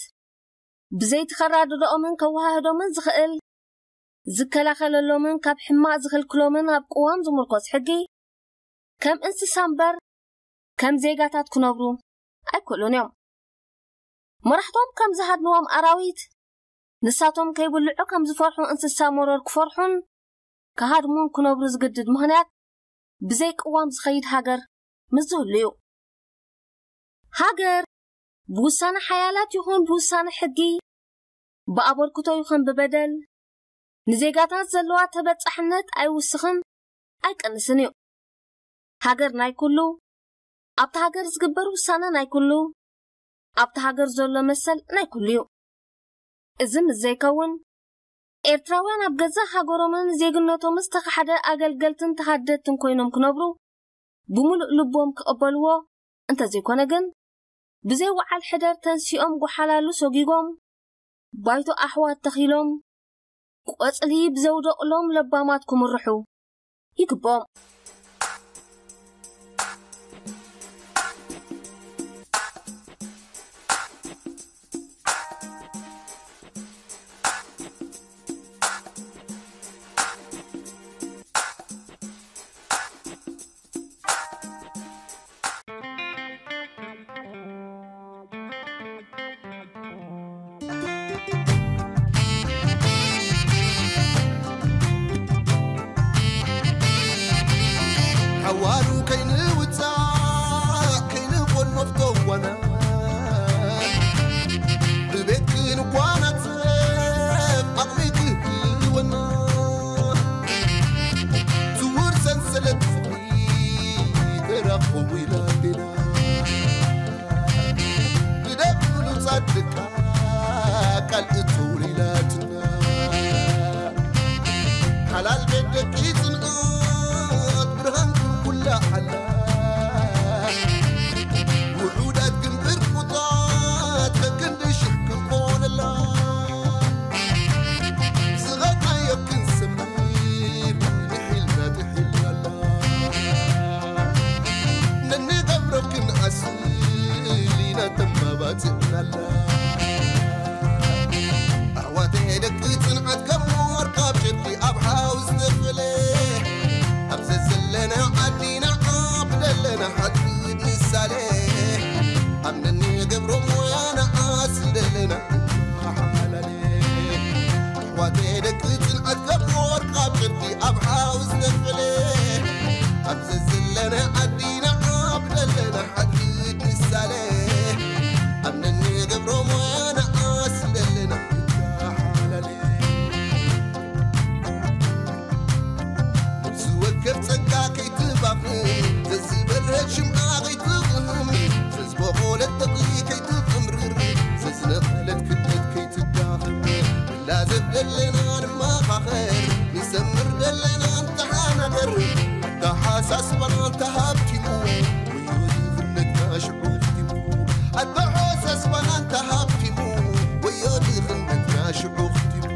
ብዘይቲ ከራድድኦምን ከወሃህዶምን ዝኽእል፣ ዝከላኸለሎምን ካብ ሕማቕ ዝኽልክሎምን ኣብ ቅዋም ዝምርኮስ ሕጊ፣ ከም እንስሳ እምበር ከም ዜጋታት ክነብሩ ኣይክእሉን እዮም። መራሕቶም ከም ዝሃድንዎም ኣራዊት፣ ንሳቶም ከይብልዑ ከም ዝፈርሑ እንስሳ መሮር ክፈርሑን ክሃድሙን ክነብሩ ዝግድድ ምኽንያት፣ ብዘይ ቅዋም ዝኸይድ ሃገር ምስ ዝህሉ እዩ። ሃገር ብውሳነ ሓያላት ይኹን ብውሳነ ሕጊ፣ ብኣበርክቶ ይኹን ብበደል፣ ንዜጋታት ዘለዋ ተበጻሕነት ኣይውስኽን ኣይቀንስን እዩ። ሃገር ናይ ኩሉ፣ ኣብታ ሃገር ዝግበር ውሳነ ናይ ኩሉ፣ ኣብታ ሃገር ዘሎ መሰል ናይ ኩሉ እዩ። እዚ ምስ ዘይከውን፣ ኤርትራውያን ኣብ ገዛእ ሃገሮምን ዜግነቶምን ዝተኻሕደ ኣገልገልትን ተሃደድትን ኮይኖም ክነብሩ ብምሉእ ልቦም ክቕበልዎ እንተዘይኮነ ግን፣ ብዘይ ወዓል ሕደር ተንሲኦም ጎሓላሉ ሰጒጎም፣ ባይቶ ኣሕዋት ተኺሎም፣ ቆጽሊ ብዘውደቕሎም ለባማት ክምርሑ ይግብኦም። ሓዋሩ ከይንውጻእ ከይንቆኖፍ ተዋና፣ ብቤት ክንጓናጸፍ ዓቕሚ ክህልወና፣ ስውር ሰንሰለት ፍቕሪ ተራኽቡ ኢላትና፣ ብደም ብሉጻት ደቃ ቃል እተውሊላትና። ሓላል ቤት ደቂ ጽንዓት ብርሃን ኩልኩላ ሓላ። ውሑዳት ግን ብርቁታት ከክንዲ ሽሕ ክንኮነላ። ዝኸድናዮ ክንሰምር ንሒልና ጥሒልናላ። ነንገብሮ ክንኣስል ኢና ተማባጺዕናላ። ኣሕዋተይ ደቂ ጽንዓት ከም ወርቂ ኣብ ጨርቂ ኣብ ሓዊ ዝተፈለ፣ ኣብ ዘዘለና ዓዲ ንዓብ ደለና ሓድነት ንሳለ፣ ኣብ ነንገብሮ ሞያ ንዓስል ደለና ንተሓላለ። ኣሕዋተይ ደቂ ጽንዓት ከም ወርቂ ኣብ ጨርቂ ኣብ ሓዊ ዝተፈለ፣ ኣብ ዘዘለና ዓዲ ንዓብ ደለና ሓድነት ንሳለ፣ ኣብ ነንገብሮ ሞያ ንዓስል ደለና ንተሓላለ። ነፍሲ ወከፍ ጸጋ ከይትባኽን፣ ዘዝበርሀት ሽምዓ ከይትቕህም፣ ዘዝበቖለት ተኽሊ ከይትቕምርር፣ ዘዝነቐለት ክለት ከይትዳኽም፣ ንላዘብ ደለና ንመኻኸር፣ ንሰምር ደለና ንተሓናገር፣ ኣተሓሳስባና እንተሃብቲሙ፣ ወዮ ድኽነትና ሽዑ ኣኽቲሙ። ኣተሓሳስባና እንተሃብቲሙ፣ ወዮ ድኽነትና ሽዑ ኣኽቲሙ።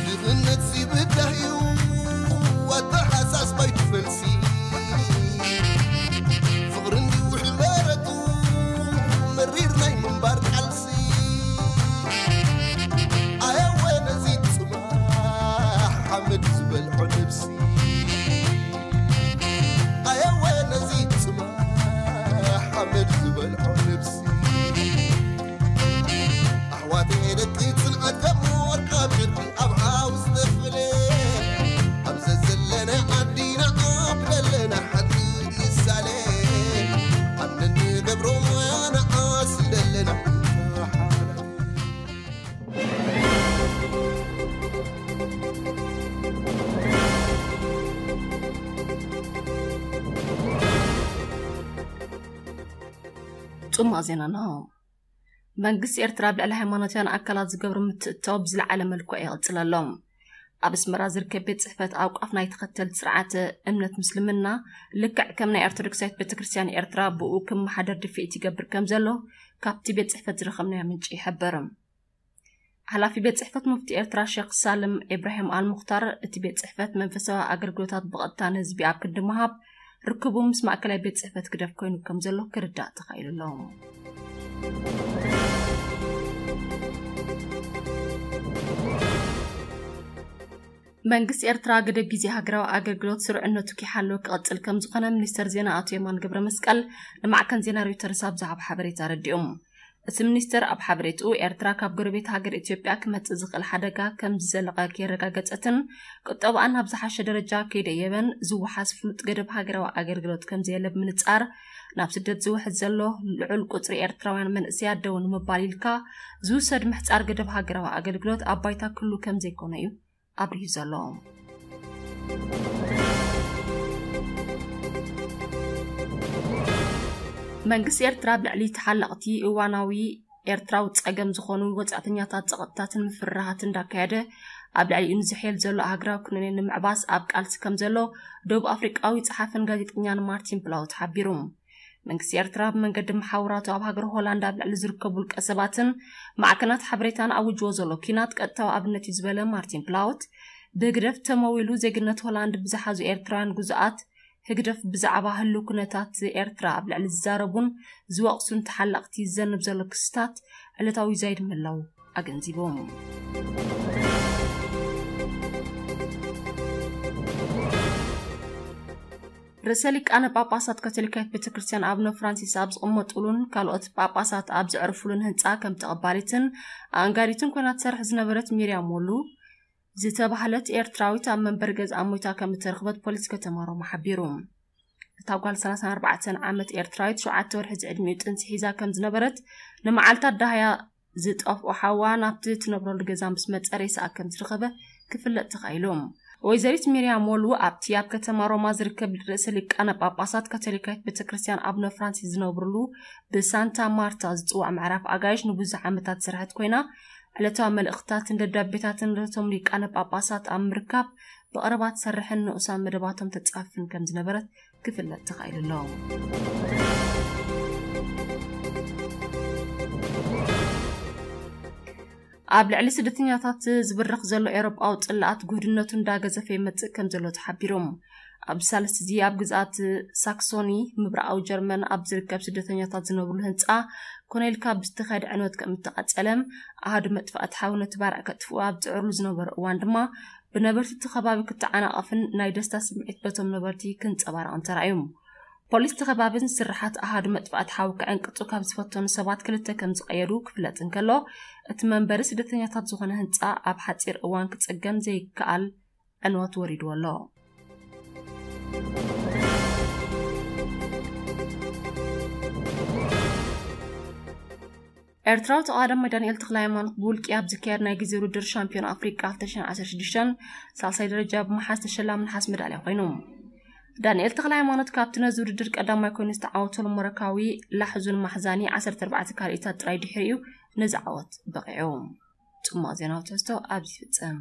ድኽነት ሲብዳህዩ ኣተሓሳስባይ ትፈልሲ። ፍቕሪ እንዲሁ ሕመረቱ መሪር ናይ ምንባር ጽማቕ ዜናና። መንግስቲ ኤርትራ ኣብ ልዕሊ ሃይማኖታውያን ኣካላት ዝገብሮ ምትእትታው ብዝለዓለ መልክዑ ይቕጽል ኣሎ። ኣብ ኣስመራ ዝርከብ ቤት ጽሕፈት ኣውቃፍ ናይ ተኸተልቲ ስርዓተ እምነት ምስልምና፣ ልክዕ ከም ናይ ኦርቶዶክሳዊት ቤተክርስትያን ኤርትራ፣ ብኡ ክመሓደር ድፍኢት ይገብር ከም ዘሎ ካብቲ ቤት ጽሕፈት ዝረኸብናዮ ምንጪ ይሕብር። ሓላፊ ቤት ጽሕፈት ሙፍቲ ኤርትራ ሸኽ ሳልም ኢብራሂም ኣልሙኽታር፣ እቲ ቤት ጽሕፈት መንፈሳዊ ኣገልግሎታት ብቐጥታ ንህዝቢ ኣብ ክንዲ ምሃብ፣ ርክቡ ምስ ማእከላይ ቤት ጽሕፈት ግደፍ ኮይኑ ከም ዘሎ ክርዳእ ተኻኢሉ ኣሎ። መንግስቲ ኤርትራ ገደብ ግዜ ሃገራዊ ኣገልግሎት ስሩዕነቱ ክሓልዎ ክቐጽል ከም ዝኾነ ሚኒስተር ዜና ኣቶ የማን ገብረ መስቀል ንማዕከን ዜና ሮይተርስ ኣብ ዝሃቦ ሓበሬታ ኣረዲኡ። እቲ ሚኒስተር ኣብ ሓበሬትኡ፣ ኤርትራ ካብ ጎረቤት ሃገር ኢትዮጵያ ክመጽእ ዝኽእል ሓደጋ ከም ዝዘለቐ ከየረጋገጸትን ቁጠባኣን ናብ ዝሓሸ ደረጃ ከይደየበን ዝወሓስ ፍሉጥ ገደብ ሃገራዊ ኣገልግሎት ከም ዘየለ ብምንጻር፣ ናብ ስደት ዝውሕዝ ዘሎ ልዑል ቁጽሪ ኤርትራውያን መንእሰያት ደው ንምባል ኢልካ ዝውሰድ ምሕጻር ገደብ ሃገራዊ ኣገልግሎት ኣብ ባይታ ክህሉ ከም ዘይኮነ እዩ ኣብሪሁ ዘሎ። መንግስቲ ኤርትራ ኣብ ልዕሊ ተሓለቕቲ እዋናዊ ኤርትራዊ ጸገም ዝኾኑ ወጻእተኛታት ጸቕጥታትን ምፍርራሃትን እንዳካየደ ኣብ ልዕሊኡ ንዝሕየል ዘሎ ሃገራዊ ኩነኔ ንምዕባስ ኣብ ቃልሲ ከም ዘሎ ደቡብ ኣፍሪቃዊ ጸሓፍን ጋዜጠኛን ማርቲን ፕላውት ሓቢሩ። መንግስቲ ኤርትራ ብመንገዲ መሓውራቱ ኣብ ሃገር ሆላንድ ኣብ ልዕሊ ዝርከቡ ውልቀ ሰባትን ማዕከናት ሓበሬታን ኣውጅዎ ዘሎ ኲናት ቀጥታዊ ኣብነት እዩ ዝበለ ማርቲን ፕላውት፣ ብህግደፍ ተመዊሉ ዜግነት ሆላንድ ብዝሓዙ ኤርትራውያን ግዙኣት ህግደፍ ብዛዕባ ህልው ኩነታት ኤርትራ ኣብ ልዕሊ ዝዛረቡን ዝወቕሱን ተሓለቕቲ ዝዘንብ ዘሎ ክስታት ዕለታዊ ይዛይድ ምህላው ኣገንዚቦም። ርእሰ ሊቃነ ጳጳሳት ካቶሊካዊት ቤተክርስትያን ኣቡነ ፍራንሲስ ኣብ ዝቕመጡሉን ካልኦት ጳጳሳት ኣብ ዘዕርፉሉን ህንጻ ከም ተቐባሊትን ኣእንጋዲትን ኮይና ትሰርሕ ዝነበረት ሚርያም ወሉ ዝተባህለት ኤርትራዊት ኣብ መንበሪ ገዝኣ ሞይታ ከም እተረኽበት ፖሊስ ከተማ ሮማ ሓቢሩ። እታ ጓል ሰላሳን ኣርባዕተን ዓመት ኤርትራዊት ሸውዓተ ወርሒ ዝዕድሚኡ ጥንሲ ሒዛ ከም ዝነበረት፣ ንመዓልታት ዳህያ ዝጠፍኦ ሓዋ ናብቲ ትነብረሉ ገዛ ምስ መጸ ሬሳኣ ከም ዝረኸበ ክፍለጥ ተኻኢሉ። ወይዘሪት ሚርያም ወሉ ኣብቲ ኣብ ከተማ ሮማ ዝርከብ ርእሰ ሊቃነ ጳጳሳት ካቶሊካዊት ቤተክርስትያን ኣቡነ ፍራንሲስ ዝነብርሉ ብሳንታ ማርታ ዝጽዋዕ ምዕራፍ ኣጋይሽ ንብዙሕ ዓመታት ዝሰርሐት ኮይና፣ ዕለታዊ መልእኽትታትን ደብዳቤታትን ነቶም ሊቃነ ጳጳሳት ኣብ ምርካብ ብቐረባ ትሰርሕን ንኡሳን መደባቶም ተጻፍፍን ከም ዝነበረት ክፍለጥ ተኻኢሉ ኣሎ። ኣብ ልዕሊ ስደተኛታት ዝብርኽ ዘሎ ኤውሮጳዊ ጽልኣት ጉህድነቱ እንዳገዘፈ ይመጽእ ከም ዘሎ ተሓቢሩ። ኣብዚ ሳልስቲ እዚ ኣብ ግዝኣት ሳክሶኒ ምብራቓዊ ጀርመን ኣብ ዝርከብ ስደተኛታት ዝነብሩሉ ህንጻ ኮነ ኢልካ ብዝተኻየደ ዕንወት ከም እተቓጸለ፣ ኣሃዱ መጥፋእቲ ሓዊ ነቲ ባርዕ ከጥፍኡ ኣብ ዝጽዕሩሉ ዝነበሩ እዋን ድማ ብነበርቲ እቲ ከባቢ ክተዓናቐፍን ናይ ደስታ ስምዒት በቶም ነበርቲ ክንጸባረቕን ተራእዩ። ፖሊስ እቲ ከባብን ስርሓት ኣሃዱ መጥፋእቲ ሓዊ ክዕንቅጹ ካብ ዝፈተኑ ሰባት ክልተ ከም ዝቐየዱ ክፍለጥ እንከሎ፣ እቲ መንበሪ ስደተኛታት ዝኾነ ህንጻ ኣብ ሓጺር እዋን ክጽገን ዘይከኣል ዕንወት ወሪድዎ ኣሎ። ኤርትራዊ ተቐዳዳማይ ዳንኤል ተኽለሃይማኖት ብውልቂ ኣብ ዝካየድ ናይ ግዜ ውድድር ሻምፒዮን ኣፍሪቃ ክልተ ሽሕን ዓሰርተ ሽዱሽተን ሳልሳይ ደረጃ ብምሓዝ ተሸላሚ ነሓስ መዳልያ ኮይኑ። ዳንኤል ተኽለሃይማኖት ካብቲ ነዚ ውድድር ቀዳማይ ኮይኑ ዝተዓወተሉ ሞሮካዊ ላሕዙን ማሕዛኒ ዓሰርተ ኣርባዕተ ካልኢታት ጥራይ ድሕሪኡ ነዚ ዓወት በቒዑ። ጽማቕ ዜናዊ ትሕዝቶ ኣብዚ ይፍጸም።